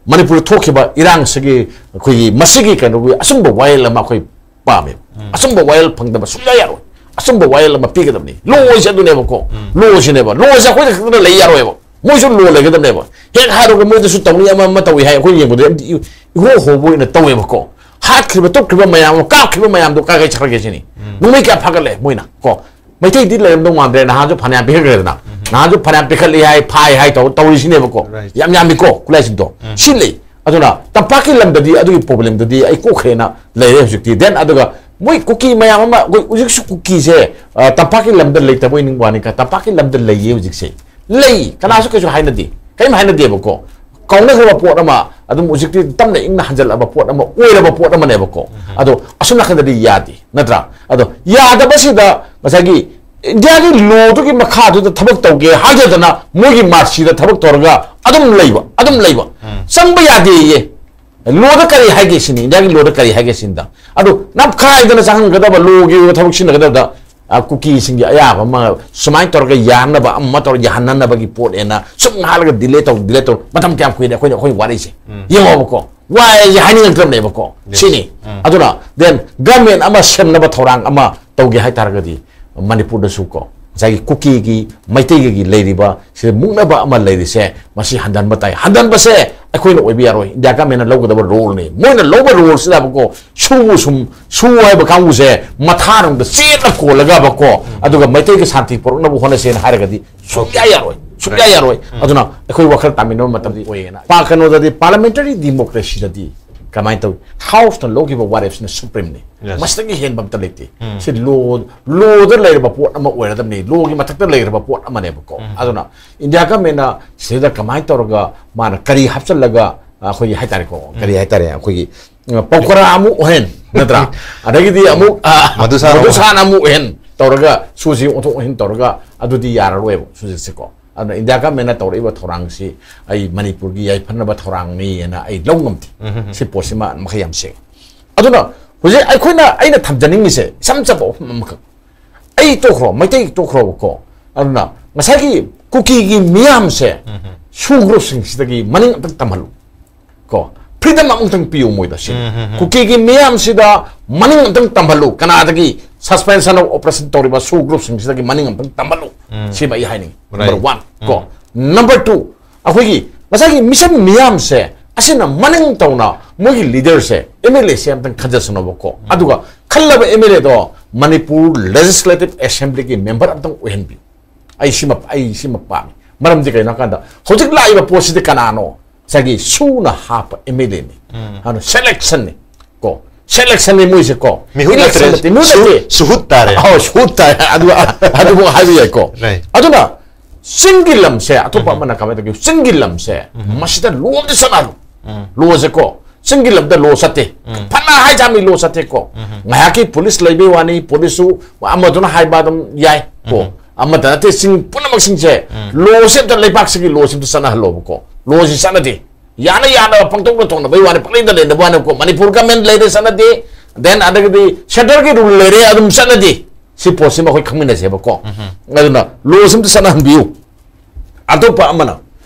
ꯃꯅꯤꯄꯨꯔꯗ ꯊꯣꯛꯈꯤꯕ ꯏꯔꯥꯡꯁꯤꯒꯤ ꯑꯩꯈꯣꯏꯒꯤ ꯃꯁꯤꯒꯤ ꯀꯩꯅꯣꯒꯤ ꯑꯆꯨꯝꯕ ꯋꯥꯌꯦꯜ ꯑꯃ ꯑꯩꯈꯣꯏ ꯄꯥꯝꯃꯦꯕ꯫ ꯑꯆꯨꯝꯕ ꯋꯥꯌꯦꯜ ꯐꯪꯗꯕ ꯁꯨꯡꯌꯥ ꯌꯥꯔꯣꯏ꯫ ꯑꯆꯨꯝꯕ ꯋꯥꯌꯦꯜ ꯑꯃ ꯄꯤꯒꯗꯕꯅꯤ꯫ ꯂꯣꯁꯦ ꯑꯗꯨꯅꯦꯕꯀꯣ꯫ ꯂꯣꯁꯤꯅꯦꯕ꯫ ꯂꯣꯁꯦ ꯑꯩꯈꯣꯏꯗ ꯈꯛꯇꯅ ꯂꯩ ꯌꯥꯔꯣꯏꯕ꯫ ꯃꯣꯏꯁꯨ ꯂꯣ ꯂꯩꯒꯗꯕꯅꯦꯕ꯫ ꯍꯦꯛ ꯍꯥꯏꯔꯨꯔꯒ ꯃꯣꯏꯗꯁꯨ ꯇꯧꯅꯤ, ꯑꯃ ꯑꯃ ꯇꯧꯏ ꯍꯥꯏ, ꯑꯩꯈꯣꯏ ꯌꯦꯡꯕꯗ ꯌꯥꯝ ꯏ-, ꯏꯍꯣ ꯍꯣꯕ ꯑꯣꯏꯅ ꯇꯧꯋꯦꯕꯀꯣ꯫ ꯍꯥꯠꯈ꯭ꯔꯤꯕ, ꯇꯨꯞꯈ꯭ꯔꯤꯕ ꯃꯌꯥꯝ ꯑꯃ, ꯀꯥꯞꯈ꯭ꯔꯤꯕ ꯃꯌꯥꯝꯗꯣ ꯀꯥꯏ ꯀꯥꯏ ꯆꯠꯈ꯭ꯔꯒꯦ ꯁꯤꯅꯤ꯫ ꯅꯣꯡꯃꯩ ꯀꯌꯥ ꯐꯥꯒꯠꯂꯦ ꯃꯣꯏꯅ ꯀꯣ? ꯃꯩꯇꯩꯗꯤ ꯂꯩꯔꯝꯗꯧ ꯃꯥꯟꯗ꯭ꯔꯦ, ꯅꯍꯥꯟꯁꯨ ꯐꯅꯌꯥꯝ ꯄꯤꯈꯠꯈ꯭ꯔꯦꯗꯅ꯫ ꯅꯍꯥꯟꯁꯨ ꯐꯅꯌꯥꯝ ꯄꯤꯈꯠꯂꯤ ꯍꯥꯏ, ꯐꯥꯏ ꯍꯥꯏ ꯇꯧ-, ꯇꯧꯔꯤꯁꯤꯅꯦꯕꯀꯣ꯫ Right. ꯌꯥꯝ ꯌꯥꯝꯃꯤꯀꯣ ꯈꯨꯠꯂꯥꯏꯁꯤꯡꯗꯣ꯫ ꯁꯤ ꯂꯩ꯫ ꯑꯗꯨꯅ ꯇꯝꯄꯥꯛꯀꯤ ꯂꯝꯗꯗꯤ ꯑꯗꯨꯒꯤ problemꯗꯨꯗꯤ ꯑꯩ ꯀꯣꯛꯈ꯭ꯔꯦꯅ ꯂꯩꯔꯦ ꯍꯧꯖꯤꯛꯇꯤ꯫ Then ꯑꯗꯨꯒ ꯃꯣꯏ ꯀꯨꯀꯤ ꯃꯌꯥꯝ ꯑꯃ, ꯑꯩꯈꯣꯏ ꯍꯧꯖꯤꯛꯁꯨ ꯀꯨꯀꯤꯁꯦ, ꯑ, ꯇꯝꯄꯥꯛꯀꯤ ꯂꯝꯗ ꯂꯩꯇꯕꯣꯏ ꯅꯤꯡꯕ ꯋꯥꯅꯤ, ꯀ-, ꯇꯝꯄꯥꯛꯀꯤ ꯂꯝꯗ ꯂꯩꯌꯦ ꯍꯧꯖꯤꯛꯁꯦ꯫ ꯂꯩ, ꯀꯅꯥꯁꯨ ꯀꯩꯁꯨ ꯍꯥꯏꯅꯗꯦ, ꯀꯔꯤꯝ ꯍꯥꯏꯅꯗꯦꯕꯀꯣ꯫ ꯀꯥꯎꯅꯈ꯭ꯔꯕ ꯄꯣꯠ ꯑꯃ, ꯑꯗꯨꯝ ꯍꯧꯖꯤꯛꯇꯤ ꯇꯞꯅ ꯏꯪꯅ ꯍꯟꯖꯜꯂꯛꯑꯕ ꯄꯣꯠ ꯑꯃ, ꯑꯣꯏꯔꯕ ꯄꯣꯠ ꯑꯃꯅꯦꯕꯀꯣ꯫ ꯑꯗꯣ ꯑꯁꯣꯝ ꯅꯥꯀꯟꯗꯗꯤ ꯌꯥꯗꯦ, ꯅꯠꯇ꯭ꯔꯥ? ꯑꯗꯣ ꯌꯥꯗꯕꯁꯤꯗ ꯉꯁꯥꯏꯒꯤ ꯏꯟꯗꯤꯌꯥꯒꯤ lawꯗꯨꯒꯤ ꯃꯈꯥꯗꯨꯗ ꯊꯕꯛ ꯇꯧꯒꯦ ꯍꯥꯏꯖꯗꯅ ꯃꯣꯏꯒꯤ mercyꯗ ꯊꯕꯛ ꯇꯧꯔꯒ ꯑꯗꯨꯝ ꯂꯩꯕ, ꯑꯗꯨꯝ ꯂꯩꯕ꯫ ꯆꯪꯕ ꯌꯥꯗꯦꯌꯦ꯫ Lawꯗ ꯀꯔꯤ ꯍꯥꯏꯒꯦ ꯁꯤꯅꯤ, ꯏꯟꯗꯤꯌꯥꯒꯤ lawꯗ ꯀꯔꯤ ꯍꯥꯏꯒꯦ ꯁꯤꯅꯤꯗ꯫ ꯑꯗꯣ ꯅꯝꯈꯥꯏꯗꯅ ꯆꯪꯍꯟꯒꯗꯕ, lawꯒꯤ ꯑꯣꯏꯕ ꯊꯕꯛ ꯁꯤꯖꯤꯟꯅꯒꯗꯕꯗ, ꯑ, ꯀꯨꯀꯤꯁꯤꯡꯒꯤ ꯑꯌꯥꯕ ꯑꯃ ꯁꯨꯃꯥꯏꯅ ꯇꯧꯔꯒ ꯌꯥꯅꯕ, ꯑꯃ ꯇꯧꯔꯒ ꯌꯥꯍꯟꯅꯅꯕꯒꯤ ꯄꯣꯠꯅꯦꯅ ꯁꯨꯝ ꯉꯥꯜꯂꯒ delay ꯇꯧ, delay ꯇꯧ, ꯃꯇꯝ ꯀꯌꯥꯝ ꯀꯨꯏꯔꯦ ꯑꯩꯈꯣꯏꯅ, ꯑꯩꯈꯣꯏ ꯋꯥꯔꯤꯁꯦ? ꯌꯦꯡꯉꯣꯕꯀꯣ, ꯋꯥꯏꯁꯦ ꯍꯥꯏꯅꯤꯡꯉꯛꯇ꯭ꯔꯕꯅꯦꯕꯀꯣ꯫ ꯁꯤꯅꯤ꯫ ꯑꯗꯨꯅ then government ꯑꯃ ꯁꯦꯝꯅꯕ ꯊꯧꯔꯥꯡ ꯑꯃ ꯇꯧꯒꯦ ꯍꯥꯏꯇꯥꯔꯒꯗꯤ ꯃꯅꯤꯄꯨꯔꯗꯁꯨ ꯀꯣ, ꯉꯁꯥꯏꯒꯤ ꯀꯨꯀꯤꯒꯤ, ꯃꯩꯇꯩꯒꯤ ꯂꯩꯔꯤꯕ ꯁꯤꯗ ꯃꯨꯛꯅꯕ ꯑꯃ ꯂꯩꯔꯤꯁꯦ, ꯃꯁꯤ ꯍꯟꯊꯍꯟꯕ ꯇꯥꯏ꯫ ꯍꯟꯊꯍꯟꯕꯁꯦ ꯑꯩꯈꯣꯏꯅ ꯑꯣꯏꯕ ꯌꯥꯔꯣꯏ, ꯏꯟꯗꯤꯌꯥ governmentꯅ ꯂꯧꯒꯗꯕ roleꯅꯤ꯫ ꯃꯣꯏꯅ ꯂꯧꯕ roleꯁꯤꯗꯕꯀꯣ, ꯁꯨ ꯁꯨꯝ, ꯁꯨ ꯍꯥꯏꯕ ꯀꯥꯡꯕꯨꯁꯦ ꯃꯊꯥꯔꯣꯝꯗ ꯆꯦꯠꯅ ꯀꯣꯜꯂꯒꯕꯀꯣ, ꯑꯗꯨꯒ ꯃꯩꯇꯩꯒꯤ ꯁꯥꯟꯇꯤ ꯄꯨꯔꯛꯅꯕ ꯍꯣꯠꯅꯁꯦꯅ ꯍꯥꯏꯔꯒꯗꯤ ꯁꯨꯡꯌꯥ ꯌꯥꯔꯣꯏ, ꯁꯨꯡꯌꯥ ꯌꯥꯔꯣꯏ꯫ ꯑꯗꯨꯅ ꯑꯩꯈꯣꯏ ꯋꯥꯈꯜ ꯇꯥꯃꯤꯟꯅꯕ ꯃꯇꯝꯗ ꯑꯣꯏꯌꯦꯅ꯫ ꯄꯥ-, ꯀꯩꯅꯣꯗꯗꯤ, parliamentary democracyꯗꯗꯤ ꯀꯃꯥꯏꯅ ꯇꯧꯏ? Houseꯅ ꯂꯧꯈꯤꯕ ꯋꯥꯔꯦꯞꯁꯤꯅ supremeꯅꯤ꯫ Yes. ꯃꯁꯤꯗꯒꯤ ꯍꯦꯟꯕ ꯑꯝꯇ ꯂꯩꯇꯦ꯫ ꯁꯤ law, lawꯗ ꯂꯩꯔꯕ ꯄꯣꯠ ꯑꯃ ꯑꯣꯏꯔꯗꯕꯅꯤ, lawꯒꯤ ꯃꯊꯛꯇ ꯂꯩꯔꯕ ꯄꯣꯠ ꯑꯃꯅꯦꯕꯀꯣ꯫ ꯑꯗꯨꯅ ꯏꯟꯗꯤꯌꯥ governmentꯅ ꯁꯤꯗ ꯀꯃꯥꯏꯅ ꯇꯧꯔꯒ ꯃꯥꯅ ꯀꯔꯤ ꯍꯥꯞꯆꯜꯂꯒ, ꯑꯩꯈꯣꯏꯒꯤ ꯍꯥꯏꯇꯥꯔꯦꯀꯣ, ꯀꯔꯤ ꯍꯥꯏꯇꯥꯔꯦ, ꯑꯩꯈꯣꯏꯒꯤ, ꯑ, ꯄꯧꯀꯔꯥ ꯑꯃꯨꯛ ꯑꯣꯏꯍꯟ, ꯅꯠꯇ꯭ꯔꯥ? ꯑꯗꯒꯤꯗꯤ ꯑꯃꯨꯛ, ꯑ, ꯃꯙꯨꯁꯥꯅ ꯑꯃꯨꯛ ꯃꯙꯨꯁꯥꯅ ꯑꯃꯨꯛ ꯑꯣꯏꯍꯟ ꯇꯧꯔꯒ, ꯁꯨꯁꯤ ꯑꯣꯟꯊꯣꯛ ꯑꯣꯟꯁꯤꯟ ꯇꯧꯔꯒ, ꯑꯗꯨꯗꯤ ꯌꯥꯔꯔꯣꯏꯕ ꯍꯧꯖꯤꯛꯁꯦꯀꯣ꯫ ꯑꯗꯨꯅ ꯏꯟꯗꯤꯌꯥ governmentꯅ ꯇꯧꯔꯛꯏꯕ ꯊꯧꯔꯥꯡꯁꯤ ꯑꯩ ꯃꯅꯤꯄꯨꯔꯒꯤ ꯌꯥꯏꯐꯅꯕ ꯊꯧꯔꯥꯡꯅꯤꯅ ꯑꯩ ꯂꯧ ꯉꯝꯗꯦ꯫ ꯁꯤ ꯄꯣꯠꯁꯤꯃ ꯃꯈꯩ ꯌꯥꯝ ꯁꯦꯡꯉꯤ꯫ ꯑꯗꯨꯅ ꯍꯧꯖꯤꯛ ꯑꯩꯈꯣꯏꯅ, ꯑꯩꯅ ꯊꯝꯖꯅꯤꯡꯉꯤꯁꯦ ꯏꯆꯝ ꯆꯝꯕ ꯋꯥꯐꯝ ꯑꯃꯈꯛ꯫ ꯑꯩ ꯇꯣꯛꯈ꯭ꯔꯣ, ꯃꯩꯇꯩ ꯇꯣꯛꯈ꯭ꯔꯣꯕꯀꯣ꯫ ꯑꯗꯨꯅ ꯉꯁꯥꯏꯒꯤ ꯀꯨꯀꯤꯒꯤ ꯃꯤꯌꯥꯝꯁꯦ ꯁꯨ groupꯁꯤꯡꯁꯤꯗꯒꯤ ꯃꯅꯤꯡ ꯑꯝꯇꯪ ꯇꯝꯍꯜꯂꯨ ꯀꯣ꯫ Freedom ꯑꯃꯨꯛꯇꯪ ꯄꯤꯌꯨ ꯃꯣꯏꯗ ꯁꯤ꯫ ꯀꯨꯀꯤꯒꯤ ꯃꯤꯌꯥꯝꯁꯤꯗ ꯃꯅꯤꯡ ꯑꯝꯇꯪ ꯇꯝꯍꯜꯂꯨ꯫ ꯀꯅꯥꯗꯒꯤ? Suspension of operation ꯇꯧꯔꯤꯕ ꯁꯨ groupꯁꯤꯡꯁꯤꯗꯒꯤ ꯃꯅꯤꯡ ꯑꯝꯇꯪ ꯇꯝꯍꯜꯂꯨ꯫ ꯁꯤꯃ ꯑꯩ ꯍꯥꯏꯅꯤꯡꯉꯤ꯫ Number Right. One ꯀꯣ꯫ Number two, ꯑꯩꯈꯣꯏꯒꯤ ꯉꯁꯥꯏꯒꯤ ꯃꯤꯁꯟ ꯃꯤꯌꯥꯝꯁꯦ ꯑꯁꯤꯅ ꯃꯅꯤꯡ ꯇꯧꯅ ꯃꯣꯏꯒꯤ ꯂꯤꯗꯔꯁꯦ, ꯑꯦꯝ ꯑꯦꯜ ꯑꯦꯁꯦ ꯑꯝꯇꯪ ꯈꯟꯖꯁꯅꯣꯕꯀꯣ꯫ ꯑꯗꯨꯒ ꯈꯜꯂꯕ ꯑꯦꯝ ꯑꯦꯜ ꯑꯦꯗꯣ ꯃꯅꯤꯄꯨꯔ ꯂꯦꯖꯤꯁꯂꯦꯇꯤꯚ ꯑꯦꯁꯦꯝꯕ꯭ꯂꯤꯒꯤ ꯃꯦꯝꯕꯔ ꯑꯝꯇꯪ ꯑꯣꯏꯍꯟꯕꯤꯌꯨ꯫ ꯑꯩ ꯁꯤꯃ, ꯑꯩ ꯁꯤꯃ ꯄꯥꯝꯃꯤ꯫ ꯃꯔꯝꯗꯤ ꯀꯩꯅꯣ ꯍꯥꯏꯀꯥꯟꯗ, ꯍꯧꯖꯤꯛ ꯂꯥꯛꯏꯕ ꯄꯣꯠꯁꯤꯗꯤ ꯀꯅꯥꯅꯣ? ꯉꯁꯥꯏꯒꯤ ꯁꯨꯅ ꯍꯥꯞꯄ ꯑꯦꯝ ꯑꯦꯜ ꯑꯦꯅꯤ꯫ ꯑꯗꯨꯅ ꯁꯦꯂꯦꯛꯁꯟꯅꯤ ꯀꯣ, ꯁꯦꯂꯦꯛꯁꯟꯅꯤ ꯃꯣꯏꯁꯦ ꯀꯣ꯫ ꯃꯤꯍꯨꯠ Election ꯅꯠꯇ꯭ꯔꯦ, ꯅꯠꯇꯦ, ꯃꯤꯍꯨꯠ ꯁꯨ- ꯅꯠꯇꯦ꯫ ꯁꯨꯍꯨꯠ ꯇꯥꯔꯦ꯫ ꯑꯍꯣꯏ, ꯁꯨꯍꯨꯠ ꯇꯥꯔꯦ꯫ ꯑꯗꯨ, ꯑꯗꯨꯃꯛ ꯍꯥꯏꯕ ꯌꯥꯏꯀꯣ꯫ Right. ꯑꯗꯨꯅ ꯆꯤꯡꯒꯤ ꯂꯝꯁꯦ, ꯑꯇꯣꯞꯄ ꯑꯃꯅ ꯀꯃꯥꯏꯅ ꯇꯧꯒꯦ? ꯆꯤꯡꯒꯤ ꯂꯝꯁꯦ ꯃꯁꯤꯗ ꯂꯣꯝꯗ ꯆꯠꯅꯍꯜꯂꯨ꯫ ꯂꯣꯁꯦ ꯀꯣ, ꯆꯤꯡꯒꯤ ꯂꯝꯗ ꯂꯣ ꯆꯠꯇꯦ꯫ ꯐꯅ ꯍꯥꯏꯖꯥꯃꯤ ꯂꯣ ꯆꯠꯇꯦ ꯀꯣ꯫ ꯉꯥꯏꯍꯥꯛꯀꯤ ꯄꯨꯂꯤꯁ ꯂꯩꯕꯩ ꯋꯥꯅꯤ, ꯄꯨꯂꯤꯁꯁꯨ ꯑꯃꯗꯨꯅ ꯍꯥꯏꯕ ꯑꯗꯨꯝ ꯌꯥꯏ ꯀꯣ꯫ ꯑꯃꯗ ꯅꯠꯇꯦ, ꯆꯤꯡ ꯄꯨꯝꯅꯃꯛꯁꯤꯡꯁꯦ ꯂꯣꯁꯦ ꯑꯝꯇ, ꯂꯩꯕꯥꯛꯁꯤꯒꯤ ꯂꯣꯁꯦ ꯑꯝꯇ ꯆꯠꯅꯍꯜꯂꯣꯕꯀꯣ꯫ ꯂꯣꯁꯤ ꯆꯠꯅꯗꯦ꯫ ꯌꯥꯅ ꯌꯥꯅꯕ ꯄꯪꯇꯧꯗ ꯇꯧꯅꯕꯩ ꯋꯥꯅꯤ, ꯄꯪꯂꯩꯗ ꯂꯩꯅꯕ ꯋꯥꯅꯤ ꯀꯣ꯫ ꯃꯅꯤꯄꯨꯔ ꯒꯃꯦꯟ ꯂꯩꯔꯦ ꯆꯠꯅꯗꯦ, then ꯑꯗꯒꯤꯗꯤ ꯁꯦꯟꯇꯔꯒꯤ ꯔꯨꯜ ꯂꯩꯔꯦ, ꯑꯗꯨꯝ ꯆꯠꯅꯗꯦ꯫ ꯁꯤ ꯄꯣꯠꯁꯤꯃ ꯑꯩꯈꯣꯏ ꯈꯪꯃꯤꯟꯅꯁꯦꯕꯀꯣ꯫ ꯑꯗꯨꯅ ꯂꯣꯁꯤ ꯑꯝꯇ ꯆꯠꯅꯍꯟꯕꯤꯌꯨ꯫ ꯑꯇꯣꯞꯄ ꯑꯃꯅ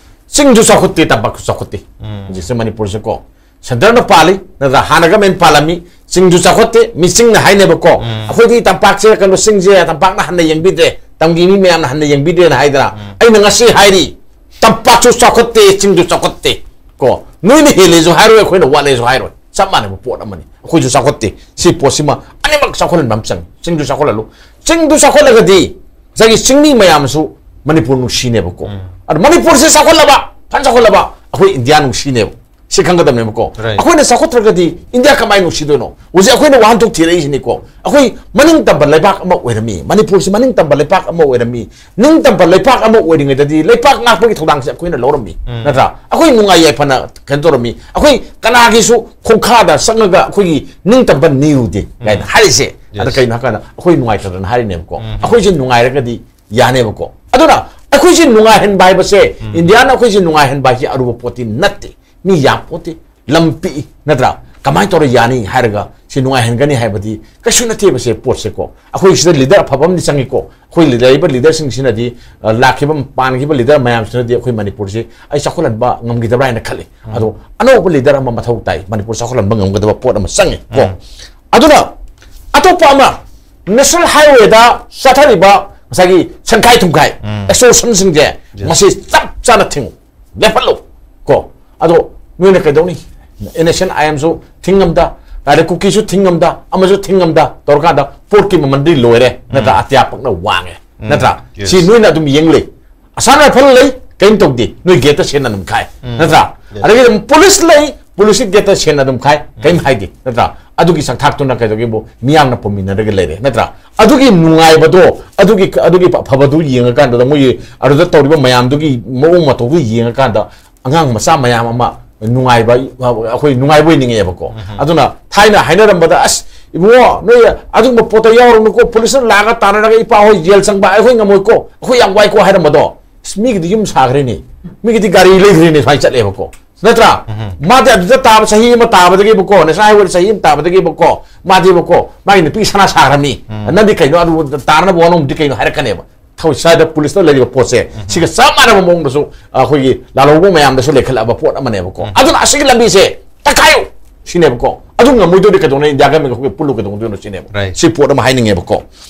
ꯆꯤꯡꯁꯨ ꯆꯥꯎꯈꯠꯇꯦ, ꯇꯝꯄꯥꯛꯁꯨ ꯆꯥꯎꯈꯠꯇꯦ꯫ ꯍꯧꯖꯤꯛꯁꯦ ꯃꯅꯤꯄꯨꯔꯁꯦ ꯀꯣ, ꯁꯦꯟꯇꯔꯅ ꯄꯥꯜꯂꯤ, ꯅꯠꯇ꯭ꯔꯥ? ꯍꯥꯟꯅ ꯒꯃꯦꯟ ꯄꯥꯜꯂꯝꯃꯤ, ꯆꯤꯡꯁꯨ ꯆꯥꯎꯈꯠꯇꯦ꯫ ꯃꯤ ꯆꯤꯡꯅ ꯍꯥꯏꯅꯦꯕꯀꯣ, "ꯑꯩꯈꯣꯏꯗꯤ ꯇꯝꯄꯥꯛꯁꯦ, ꯀꯩꯅꯣ, ꯆꯤꯡꯁꯦ ꯇꯝꯄꯥꯛꯅ ꯍꯟꯅ ꯌꯦꯡꯕꯤꯗ꯭ꯔꯦ, ꯇꯝꯒꯤ ꯃꯤ ꯃꯌꯥꯝꯅ ꯍꯟꯅ ꯌꯦꯡꯕꯤꯗ꯭ꯔꯦꯅ" ꯍꯥꯏꯗꯅ꯫ ꯑꯩꯅ ꯉꯁꯤ ꯍꯥꯏꯔꯤ, ꯇꯝꯄꯥꯛꯁꯨ ꯆꯥꯎꯈꯠꯇꯦ, ꯆꯤꯡꯁꯨ ꯆꯥꯎꯈꯠꯇꯦ ꯀꯣ꯫ ꯅꯣꯏꯅ ꯍꯦꯜꯂꯦꯁꯨ ꯍꯥꯏꯔꯣꯏ, ꯑꯩꯈꯣꯏꯅ ꯋꯥꯠꯂꯦꯁꯨ ꯍꯥꯏꯔꯣꯏ, ꯆꯞ ꯃꯥꯟꯅꯕ ꯄꯣꯠ ꯑꯃꯅꯤ꯫ ꯑꯩꯈꯣꯏꯁꯨ ꯆꯥꯎꯈꯠꯇꯦ꯫ ꯁꯤ ꯄꯣꯠꯁꯤꯃ ꯑꯅꯤꯃꯛ ꯆꯥꯎꯈꯠꯍꯟꯕ ꯑꯃ ꯆꯪꯉꯤ꯫ ꯆꯤꯡꯁꯨ ꯆꯥꯎꯈꯠꯍꯜꯂꯨ꯫ ꯆꯤꯡꯗꯨ ꯆꯥꯎꯈꯠꯂꯒꯗꯤ ꯉꯁꯥꯏꯒꯤ ꯆꯤꯡꯃꯤ ꯃꯌꯥꯝꯁꯨ ꯃꯅꯤꯄꯨꯔ ꯅꯨꯡꯁꯤꯅꯦꯕꯀꯣ꯫ ꯑꯗꯣ ꯃꯅꯤꯄꯨꯔꯁꯦ ꯆꯥꯎꯈꯠꯂꯕ, ꯐꯖꯅ ꯆꯥꯎꯈꯠꯂꯕ, ꯑꯩꯈꯣꯏ ꯏꯟꯗꯤꯌꯥ ꯅꯨꯡꯁꯤꯅꯦꯕ꯫ ꯁꯤ ꯈꯪꯒꯗꯕꯅꯦꯕꯀꯣ꯫ Right. ꯑꯩꯈꯣꯏꯅ ꯆꯥꯎꯈꯠꯇ꯭ꯔꯒꯗꯤ ꯏꯟꯗꯤꯌꯥ ꯀꯃꯥꯏꯅ ꯅꯨꯡꯁꯤꯗꯣꯏꯅꯣ? ꯍꯧꯖꯤꯛ ꯑꯩꯈꯣꯏꯅ ꯋꯥꯍꯟꯊꯣꯛ ꯊꯤꯔꯛꯏꯁꯤꯅꯤꯀꯣ꯫ ꯑꯩꯈꯣꯏ ꯃꯅꯤꯡ ꯇꯝꯕ ꯂꯩꯕꯥꯛ ꯑꯃ ꯑꯣꯏꯔꯝꯃꯤ, ꯃꯅꯤꯄꯨꯔꯁꯤ ꯃꯅꯤꯡ ꯇꯝꯕ ꯂꯩꯕꯥꯛ ꯑꯃ ꯑꯣꯏꯔꯝꯃꯤ, ꯅꯤꯡ ꯇꯝꯕ ꯂꯩꯕꯥꯛ ꯑꯃ ꯑꯣꯏꯔꯤꯉꯩꯗꯗꯤ ꯂꯩꯕꯥꯛ ꯉꯥꯛꯄꯒꯤ ꯊꯧꯗꯥꯡꯁꯦ ꯑꯩꯈꯣꯏꯅ ꯂꯧꯔꯝꯃꯤ, ꯅꯠꯇ꯭ꯔꯥ? ꯑꯩꯈꯣꯏ ꯅꯨꯡꯉꯥꯏ ꯌꯥꯏꯐꯅ ꯀꯩꯅꯣ ꯇꯧꯔꯝꯃꯤ, ꯑꯩꯈꯣꯏ ꯀꯅꯥꯒꯤꯁꯨ ꯈꯣꯡꯈꯥꯗ ꯆꯪꯉꯒ ꯑꯩꯈꯣꯏꯒꯤ ꯅꯤꯡꯇꯝꯕ ꯅꯤꯔꯨꯗꯦ ꯀꯥꯏꯅ ꯍꯥꯏꯔꯤꯁꯦ꯫ ꯑꯗ Yes. ꯀꯩꯅꯣ ꯍꯥꯏꯀꯥꯟꯗ, ꯑꯩꯈꯣꯏ ꯅꯨꯡꯉꯥꯏꯇꯗꯅ ꯍꯥꯏꯔꯤꯅꯦꯕꯀꯣ꯫ ꯑꯩꯈꯣꯏꯁꯦ ꯅꯨꯡꯉꯥꯏꯔꯒꯗꯤ ꯌꯥꯅꯦꯕꯀꯣ꯫ ꯑꯗꯨꯅ ꯑꯩꯈꯣꯏꯁꯦ ꯅꯨꯡꯉꯥꯏꯍꯟꯕ ꯍꯥꯏꯕꯁꯦ, ꯏꯟꯗꯤꯌꯥꯅ ꯑꯩꯈꯣꯏꯁꯦ ꯅꯨꯡꯉꯥꯏꯍꯟꯕ ꯍꯥꯏꯁꯦ ꯑꯔꯨꯕ ꯄꯣꯠꯇꯤ ꯅꯠꯇꯦ꯫ ꯃꯤ ꯌꯥꯝ ꯄꯣꯠꯇꯦ, ꯂꯝ ꯄꯤꯛꯏ, ꯅꯠꯇ꯭ꯔꯥ? ꯀꯃꯥꯏꯅ ꯇꯧꯔ ꯌꯥꯅꯤ ꯍꯥꯏꯔꯒ ꯁꯤ ꯅꯨꯡꯉꯥꯏꯍꯟꯒꯅꯤ ꯍꯥꯏꯕꯗꯤ ꯀꯩꯁꯨ ꯅꯠꯇꯦꯕ꯫ ꯁꯦ ꯄꯣꯠꯁꯦꯀꯣ, ꯑꯩꯈꯣꯏ ꯁꯤꯗ ꯂꯤꯗꯔ ꯑꯐꯕ ꯑꯃꯗꯤ ꯆꯪꯉꯤꯀꯣ꯫ ꯑꯩꯈꯣꯏ ꯂꯩꯔꯤꯕ ꯂꯤꯗꯔꯁꯤꯡꯁꯤꯅꯗꯤ, ꯑ, ꯂꯥꯛꯈꯤꯕ, ꯄꯥꯟꯈꯤꯕ ꯂꯤꯗꯔ ꯃꯌꯥꯝꯁꯤꯅꯗꯤ ꯑꯩꯈꯣꯏ ꯃꯅꯤꯄꯨꯔꯁꯤ ꯑꯩ ꯆꯥꯎꯈꯠꯍꯟꯕ ꯉꯝꯈꯤꯗꯕ꯭ꯔꯥ ꯍꯥꯏꯅ ꯈꯜꯂꯤ꯫ ꯑꯗꯣ ꯑꯅꯧꯕ ꯂꯤꯗꯔ ꯑꯃ ꯃꯊꯧ ꯇꯥꯏ, ꯃꯅꯤꯄꯨꯔ ꯆꯥꯎꯈꯠꯍꯟꯕ ꯉꯝꯒꯗꯕ ꯄꯣꯠ ꯑꯃ ꯆꯪꯉꯤ ꯀꯣ꯫ ꯑꯗꯨꯅ ꯑꯇꯣꯞꯄ ꯑꯃ, ꯅꯦꯁꯅꯦꯜ ꯍꯥꯏꯋꯦꯗ ꯆꯠꯊꯔꯤꯕ ꯉꯁꯥꯏꯒꯤ ꯁꯦꯟꯈꯥꯏ ꯊꯨꯝꯈꯥꯏ, ꯑꯦꯛꯁꯇꯣꯔꯁꯟꯁꯤꯡꯁꯦ, ꯃꯁꯤ ꯆꯞ ꯆꯥꯅ ꯊꯤꯡꯉꯨ, ꯂꯦꯞꯍꯜꯂꯨ ꯀꯣ꯫ ꯑꯗꯣ ꯅꯣꯏꯅ ꯀꯩꯗꯧꯅꯤ? ꯑꯦꯟ ꯑꯦꯁ ꯑꯦꯟ ꯑꯥꯏ ꯑꯦꯝꯁꯨ ꯊꯤꯡꯉꯝꯗ, ꯑꯗꯩ ꯀꯨꯀꯤꯁꯨ ꯊꯤꯡꯉꯝꯗ, ꯑꯃꯁꯨ ꯊꯤꯡꯉꯝꯗ ꯇꯧꯔꯀꯥꯟꯗ ꯄꯣꯠꯀꯤ ꯃꯃꯟꯗꯤ ꯂꯣꯏꯔꯦ ꯅꯠꯇ꯭ꯔꯥ? ꯑꯇꯤꯌꯥ ꯄꯛꯅ ꯋꯥꯡꯉꯦ ꯅꯠꯇ꯭ꯔꯥ? Yes. ꯁꯤ ꯅꯣꯏꯅ ꯑꯗꯨꯝ ꯌꯦꯡ ꯂꯩ꯫ ꯑꯁꯥꯝ ꯔꯥꯏꯐꯜ ꯂꯩ, ꯀꯔꯤꯝ ꯇꯧꯗꯦ, ꯅꯣꯏ ꯒꯦꯠꯇ ꯁꯦꯟ ꯑꯗꯨꯝ ꯈꯥꯏ ꯅꯠꯇ꯭ꯔꯥ? Yes. ꯑꯗꯒꯤ ꯑꯗꯨꯝ ꯄꯨꯂꯤꯁ ꯂꯩ, ꯄꯨꯂꯤꯁꯀꯤ ꯒꯦꯠꯇ ꯁꯦꯟ ꯑꯗꯨꯝ ꯈꯥꯏ, ꯀꯔꯤꯝ ꯍꯥꯏꯗꯦ ꯅꯠꯇ꯭ꯔꯥ? ꯑꯗꯨꯒꯤ ꯆꯥꯛꯊꯥꯛꯇꯨꯅ ꯀꯩꯗꯧꯒꯦꯕꯨ ꯃꯤꯌꯥꯝꯅ ꯄꯨꯝꯃꯤꯟꯅꯔꯒ ꯂꯩꯔꯦ ꯅꯠꯇ꯭ꯔꯥ? ꯑꯗꯨꯒꯤ ꯅꯨꯡꯉꯥꯏꯕꯗꯣ, ꯑꯗꯨꯒꯤ ꯑꯗꯨꯒꯤ ꯑꯐꯕꯗꯨ ꯌꯦꯡꯉꯀꯥꯟꯗ, ꯃꯣꯏꯒꯤ ꯑꯗꯨꯗ ꯇꯧꯔꯤꯕ ꯃꯌꯥꯝꯗꯨꯒꯤ ꯃꯑꯣꯡ ꯃꯇꯧꯗꯨ ꯌꯦꯡꯉꯀꯥꯟꯗ ꯑꯉꯥꯡ ꯃꯆꯥ ꯃꯌꯥꯝ ꯑꯃ ꯅꯨꯡꯉꯥꯏꯕ, ꯑꯩꯈꯣꯏ ꯅꯨꯡꯉꯥꯏꯕ ꯑꯣꯏꯅꯤꯡꯉꯦꯕꯀꯣ꯫ ꯑꯗꯨꯅ ꯊꯥꯏꯅ ꯍꯥꯏꯅꯔꯝꯕꯗ, "ꯑꯁ ꯏꯕꯨꯡꯉꯣ, ꯅꯣꯏ ꯑꯗꯨꯒꯨꯝꯕ ꯄꯣꯠꯇ ꯌꯥꯎꯔꯨꯅꯨꯀꯣ, ꯄꯨꯂꯤꯁꯅ ꯂꯥꯛꯑꯒ ꯇꯥꯟꯅꯔꯒ ꯏꯄꯥ ꯍꯣꯏ ꯖꯦꯜ ꯆꯪꯕ, ꯑꯩꯈꯣꯏ ꯉꯝꯃꯣꯏꯀꯣ, ꯑꯩꯈꯣꯏ ꯌꯥꯝ ꯋꯥꯏꯀꯣ" ꯍꯥꯏꯔꯝꯕꯗꯣ, ꯑꯁ, ꯃꯤꯒꯤꯗꯤ ꯌꯨꯝ ꯁꯥꯈ꯭ꯔꯦꯅꯦ, ꯃꯤꯒꯤꯗꯤ ꯒꯥꯔꯤ ꯂꯩꯈ꯭ꯔꯦꯅꯦ, ꯁꯨꯃꯥꯏꯅ ꯆꯠꯂꯦꯕꯀꯣ ꯅꯠꯇ꯭ꯔꯥ? ꯃꯥꯗꯤ ꯑꯗꯨꯗ ꯇꯥꯕ ꯆꯍꯤ ꯑꯃ ꯇꯥꯕꯗꯒꯤꯕꯀꯣ, ꯅꯦꯁꯅꯦꯜ ꯍꯥꯏꯋꯦꯗ ꯆꯍꯤ ꯑꯃ ꯇꯥꯕꯗꯒꯤꯕꯀꯣ, ꯃꯥꯗꯤꯕꯀꯣ, ꯃꯥꯒꯤ ꯅꯨꯄꯤ ꯁꯅꯥ ꯁꯥꯈ꯭ꯔꯕꯅꯤ꯫ "ꯅꯪꯗꯤ ꯀꯩꯅꯣ, ꯑꯗꯨ ꯇꯥꯅꯕ ꯍꯣꯠꯅꯕꯗꯤ ꯀꯩꯅꯣ?" ꯍꯥꯏꯔꯛꯀꯅꯦꯕ꯫ ꯊꯧ-, ꯁ꯭ꯋꯥꯏꯗ ꯄꯨꯂꯤꯁꯇ ꯂꯩꯔꯤꯕ ꯄꯣꯠꯁꯦ, ꯁꯤꯒ ꯆꯞ ꯃꯥꯟꯅꯕ ꯃꯑꯣꯡꯗꯁꯨ ꯑꯩꯈꯣꯏꯒꯤ ꯂꯥꯜꯍꯧꯕ ꯃꯌꯥꯝꯗꯁꯨ ꯂꯩꯈꯠꯂꯛꯑꯕ ꯄꯣꯠ ꯑꯃꯅꯦꯕꯀꯣ꯫ ꯑꯗꯨꯅ ꯑꯁꯤꯒꯤ ꯂꯝꯕꯤꯁꯦ ꯇꯛꯈꯥꯏꯌꯨ ꯁꯤꯅꯦꯕꯀꯣ꯫ ꯑꯗꯨ ꯉꯝꯃꯣꯏꯗꯣꯏꯗꯤ ꯀꯩꯗꯧꯅ ꯏꯟꯗꯤꯌꯥ ꯒꯃꯦꯟꯒ ꯑꯩꯈꯣꯏ ꯄꯨꯜꯂꯨ ꯀꯩꯗꯧꯗꯣꯏꯅꯣ ꯁꯤꯅꯦꯕ꯫ Right. ꯁꯤ ꯄꯣꯠ ꯑꯃ ꯍꯥꯏꯅꯤꯡꯉꯦꯕꯀꯣ꯫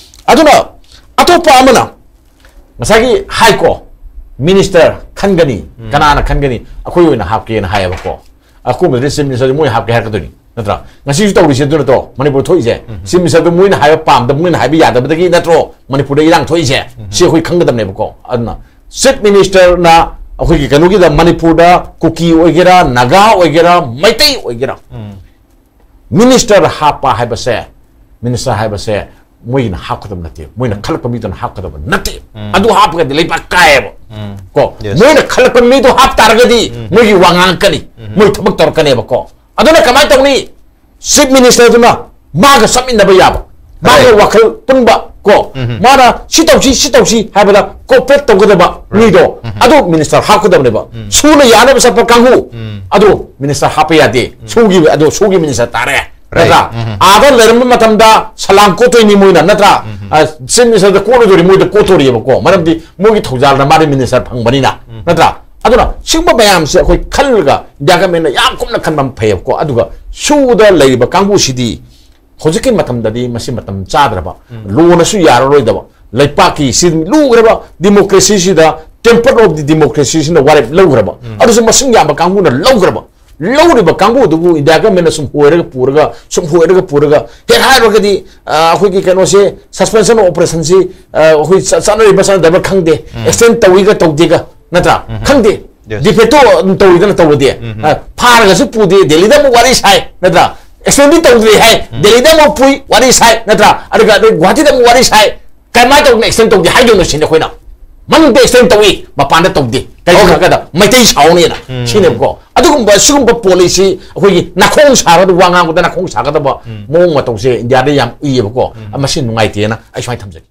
ꯑꯗꯨꯅ ꯑꯇꯣꯞꯄ ꯑꯃꯅ ꯉꯁꯥꯏꯒꯤ ꯍꯥꯏꯀꯣ, ꯃꯤꯅꯤꯁꯇꯔ ꯈꯟꯒꯅꯤ, ꯀꯅꯥꯅ ꯈꯟꯒꯅꯤ, ꯑꯩꯈꯣꯏ ꯑꯣꯏꯅ ꯍꯥꯞꯀꯦꯅ ꯍꯥꯏꯌꯦꯕꯀꯣ꯫ ꯑꯀꯣꯟꯕꯗꯗꯤ ꯆꯤꯐ ꯃꯤꯅꯤꯁꯇꯔꯁꯦ ꯃꯣꯏ ꯍꯥꯞꯀꯦ ꯍꯥꯏꯔꯛꯀꯗꯣꯏꯅꯤ ꯅꯠꯇ꯭ꯔꯥ? ꯉꯁꯤꯁꯨ ꯇꯧꯔꯤꯁꯦ ꯑꯗꯨ ꯅꯠꯇ꯭ꯔꯣ? ꯃꯅꯤꯄꯨꯔ ꯊꯣꯛꯏꯁꯦ, ꯆꯤꯐ ꯃꯤꯅꯤꯁꯇꯔꯗꯨ ꯃꯣꯏꯅ ꯍꯥꯏꯕ ꯄꯥꯝꯗꯕ, ꯃꯣꯏꯅ ꯍꯥꯏꯕ ꯌꯥꯗꯕꯗꯒꯤ ꯅꯠꯇ꯭ꯔꯣ ꯃꯅꯤꯄꯨꯔꯗ ꯏꯔꯥꯡ ꯊꯣꯛꯏꯁꯦ? ꯁꯤ ꯑꯩꯈꯣꯏ ꯈꯪꯒꯗꯕꯅꯦꯕꯀꯣ꯫ ꯑꯗꯨꯅ ꯆꯤꯐ ꯃꯤꯅꯤꯁꯇꯔꯅ ꯑꯩꯈꯣꯏꯒꯤ ꯀꯩꯅꯣꯒꯤꯗ, ꯃꯅꯤꯄꯨꯔꯗ ꯀꯨꯀꯤ ꯑꯣꯏꯒꯦꯔꯥ, ꯅꯥꯒꯥ ꯑꯣꯏꯒꯦꯔꯥ, ꯃꯩꯇꯩ ꯑꯣꯏꯒꯦꯔꯥ, ꯃꯤꯅꯤꯁꯇꯔ ꯍꯥꯞꯄ ꯍꯥꯏꯕꯁꯦ, ꯃꯤꯅꯤꯁꯇꯔ ꯍꯥꯏꯕꯁꯦ ꯃꯣꯏꯒꯤꯅ ꯍꯥꯞꯀꯗꯕ ꯅꯠꯇꯦ, ꯃꯣꯏꯅ ꯈꯜꯂꯛꯄ ꯃꯤꯗꯨꯅ ꯍꯥꯞꯀꯗꯕ ꯅꯠꯇꯦ꯫ ꯑꯗꯨ ꯍꯥꯞꯄꯒꯗꯤ ꯂꯩꯕꯥꯛ ꯀꯥꯏꯌꯦꯕ꯫ ꯀꯣ, Yes. ꯃꯣꯏꯅ ꯈꯜꯂꯛꯄ ꯃꯤꯗꯣ ꯍꯥꯞ ꯇꯥꯔꯒꯗꯤ ꯃꯣꯏꯒꯤ ꯋꯥ ꯉꯥꯡꯉꯛꯀꯅꯤ, ꯃꯣꯏ ꯊꯕꯛ ꯇꯧꯔꯛꯀꯅꯦꯕꯀꯣ꯫ ꯑꯗꯨꯅ ꯀꯃꯥꯏꯅ ꯇꯧꯅꯤ? ꯆꯤꯐ ꯃꯤꯅꯤꯁꯇꯔꯗꯨꯅ ꯃꯥꯒ ꯆꯠꯃꯤꯟꯅꯕ ꯌꯥꯕ, ꯃꯥꯒ Right. ꯋꯥꯈꯜ ꯄꯨꯟꯕ ꯀꯣ, ꯃꯥꯅ ꯁꯤ ꯇꯧꯁꯤ, ꯁꯤ ꯇꯧꯁꯤ ꯍꯥꯏꯕꯗ ꯀꯣꯑꯣꯄꯔꯦꯠ ꯇꯧꯒꯗꯕ ꯃꯤꯗꯣ, ꯑꯗꯨ ꯃꯤꯅꯤꯁꯇꯔ ꯍꯥꯞꯀꯗꯕꯅꯦꯕ꯫ ꯁꯨꯅ ꯌꯥꯅꯕ ꯆꯠꯄ ꯀꯥꯡꯕꯨ, ꯑꯗꯨ ꯃꯤꯅꯤꯁꯇꯔ ꯍꯥꯞꯄ ꯌꯥꯗꯦ꯫ ꯁꯨꯒꯤ, ꯑꯗꯨ ꯁꯨꯒꯤ ꯃꯤꯅꯤꯁꯇꯔ ꯇꯥꯔꯦ꯫ Right. ꯅꯠꯇ꯭ꯔꯥ? ꯑꯥꯗ ꯂꯩꯔꯝꯕ ꯃꯇꯝꯗ ꯁꯂꯥꯝ ꯀꯣꯠꯇꯣꯏꯅꯤ ꯃꯣꯏꯅ, ꯅꯠꯇ꯭ꯔꯥ? ꯑ, ꯆꯤꯐ ꯃꯤꯅꯤꯁꯇꯔꯗ ꯀꯣꯠꯂꯣꯏꯗꯣꯏꯅꯤ, ꯃꯣꯏꯗ ꯀꯣꯠꯇꯣꯔꯤꯑꯕꯀꯣ, ꯃꯔꯝꯗꯤ ꯃꯣꯏꯒꯤ ꯊꯧꯖꯥꯜꯗ ꯃꯥꯗꯤ ꯃꯤꯅꯤꯁꯇꯔ ꯐꯪꯕꯅꯤꯅ, ꯅꯠꯇ꯭ꯔꯥ? ꯑꯗꯨꯅ ꯁꯤꯒꯨꯝꯕ ꯃꯌꯥꯝꯁꯦ ꯑꯩꯈꯣꯏ ꯈꯜꯂꯒ ꯏꯟꯗꯤꯌꯥ ꯒꯃꯦꯟꯅ ꯌꯥꯝ ꯀꯨꯞꯅ ꯈꯟꯕ ꯑꯃ ꯐꯩꯌꯦꯕꯀꯣ꯫ ꯑꯗꯨꯒ ꯁꯨꯗ ꯂꯩꯔꯤꯕ ꯀꯥꯡꯕꯨꯁꯤꯗꯤ ꯍꯧꯖꯤꯛꯀꯤ ꯃꯇꯝꯗꯗꯤ ꯃꯁꯤ ꯃꯇꯝ ꯆꯥꯗ꯭ꯔꯕ, ꯂꯣꯅꯁꯨ ꯌꯥꯔꯔꯣꯏꯗꯕ, ꯂꯩꯄꯥꯛꯀꯤ ꯁꯤ ꯂꯨꯈ꯭ꯔꯕ ꯗꯤꯃꯣꯀ꯭ꯔꯦꯁꯤꯁꯤꯗ, temple of the democracyꯁꯤꯅ ꯋꯥꯔꯦꯞ ꯂꯧꯈ꯭ꯔꯕ, ꯑꯗꯨꯁꯨ ꯃꯁꯤꯡ ꯌꯥꯝꯕ ꯀꯥꯡꯕꯨꯅ ꯂꯧꯈ꯭ꯔꯕ, ꯂꯧꯔꯤꯕ ꯀꯥꯡꯕꯨꯗꯨꯕꯨ ꯏꯟꯗꯤꯌꯥ ꯒꯃꯦꯟꯅ ꯁꯨꯝ ꯍꯣꯏꯔꯒ ꯄꯨꯔꯒ, ꯁꯨꯝ ꯍꯣꯏꯔꯒ ꯄꯨꯔꯒ, ꯍꯦꯛ ꯍꯥꯏꯔꯨꯔꯒꯗꯤ, ꯑ, ꯑꯩꯈꯣꯏꯒꯤ ꯀꯩꯅꯣꯁꯦ, suspension of operation ꯁꯤ, ꯑ, ꯑꯩꯈꯣꯏ ꯆ-, ꯆꯠꯅꯔꯤꯕ ꯆꯠꯅꯗꯕ ꯈꯪꯗꯦ, ꯎꯝ꯫ Extend ꯇꯧꯏꯒ ꯇꯧꯗꯦꯒ, ꯅꯠꯇ꯭ꯔꯥ? ꯎꯝ꯫ ꯈꯪꯗꯦ꯫ Yes꯫ De facto ꯑꯗꯨꯝ ꯇꯧꯔꯤꯗꯅ ꯇꯧꯔꯗꯤ꯫ ꯎꯝ꯫ ꯑ, ꯐꯥꯔꯒꯁꯨ ꯄꯨꯗꯦ, ꯗꯦꯜꯂꯤꯗ ꯑꯃꯨꯛ ꯋꯥꯔꯤ ꯁꯥꯏ, ꯅꯠꯇ꯭ꯔꯥ? Extend ꯗꯤ ꯇꯧꯗ꯭ꯔꯤ ꯍꯥꯏ, ꯎꯝ꯫ ꯗꯦꯜꯂꯤꯗ ꯑꯃꯨꯛ ꯄꯨꯏ, ꯋꯥꯔꯤ ꯁꯥꯏ, ꯅꯠꯇ꯭ꯔꯥ? ꯑꯗꯨꯒ ꯑꯗꯩ ꯒꯨꯍꯥꯇꯤꯗ ꯑꯃꯨꯛ ꯋꯥꯔꯤ ꯁꯥꯏ, ꯀꯃꯥꯏꯅ ꯇꯧꯗꯅ extend ꯇꯧꯗꯦ ꯍꯥꯏꯗꯣꯏꯅꯣ ꯁꯤꯅꯤ ꯑꯩꯈꯣꯏꯅ꯫ ꯃꯅꯨꯡꯗ extend ꯇꯧꯏ, ꯃꯄꯥꯟꯗ ꯇꯧꯗꯦ꯫ ꯀꯩꯒꯤꯅꯣ Okay꯫ ꯍꯥꯏꯔꯀꯥꯟꯗ ꯃꯩꯇꯩ ꯁꯥꯎꯅꯦꯅ ꯎꯝ꯫ ꯁꯤꯅꯦꯕꯀꯣ꯫ ꯑꯗꯨꯒꯨꯝꯕ ꯁꯤꯒꯨꯝꯕ policy ꯑꯩꯈꯣꯏꯒꯤ ꯅꯥꯈꯣꯡ ꯁꯥꯔꯒ ꯋꯥ ꯉꯥꯡꯕꯗ ꯅꯥꯈꯣꯡ ꯁꯥꯒꯗꯕ ꯎꯝ꯫ ꯃꯑꯣꯡ ꯃꯇꯧꯁꯦ ꯏꯟꯗꯤꯌꯥꯗ ꯌꯥꯝ ꯎꯏꯌꯦꯕꯀꯣ꯫ ꯎꯝ꯫ ꯃꯁꯤ ꯅꯨꯡꯉꯥꯏꯇꯦꯅ ꯑꯩ ꯁꯨꯃꯥꯏꯅ ꯊꯝꯖꯒꯦ꯫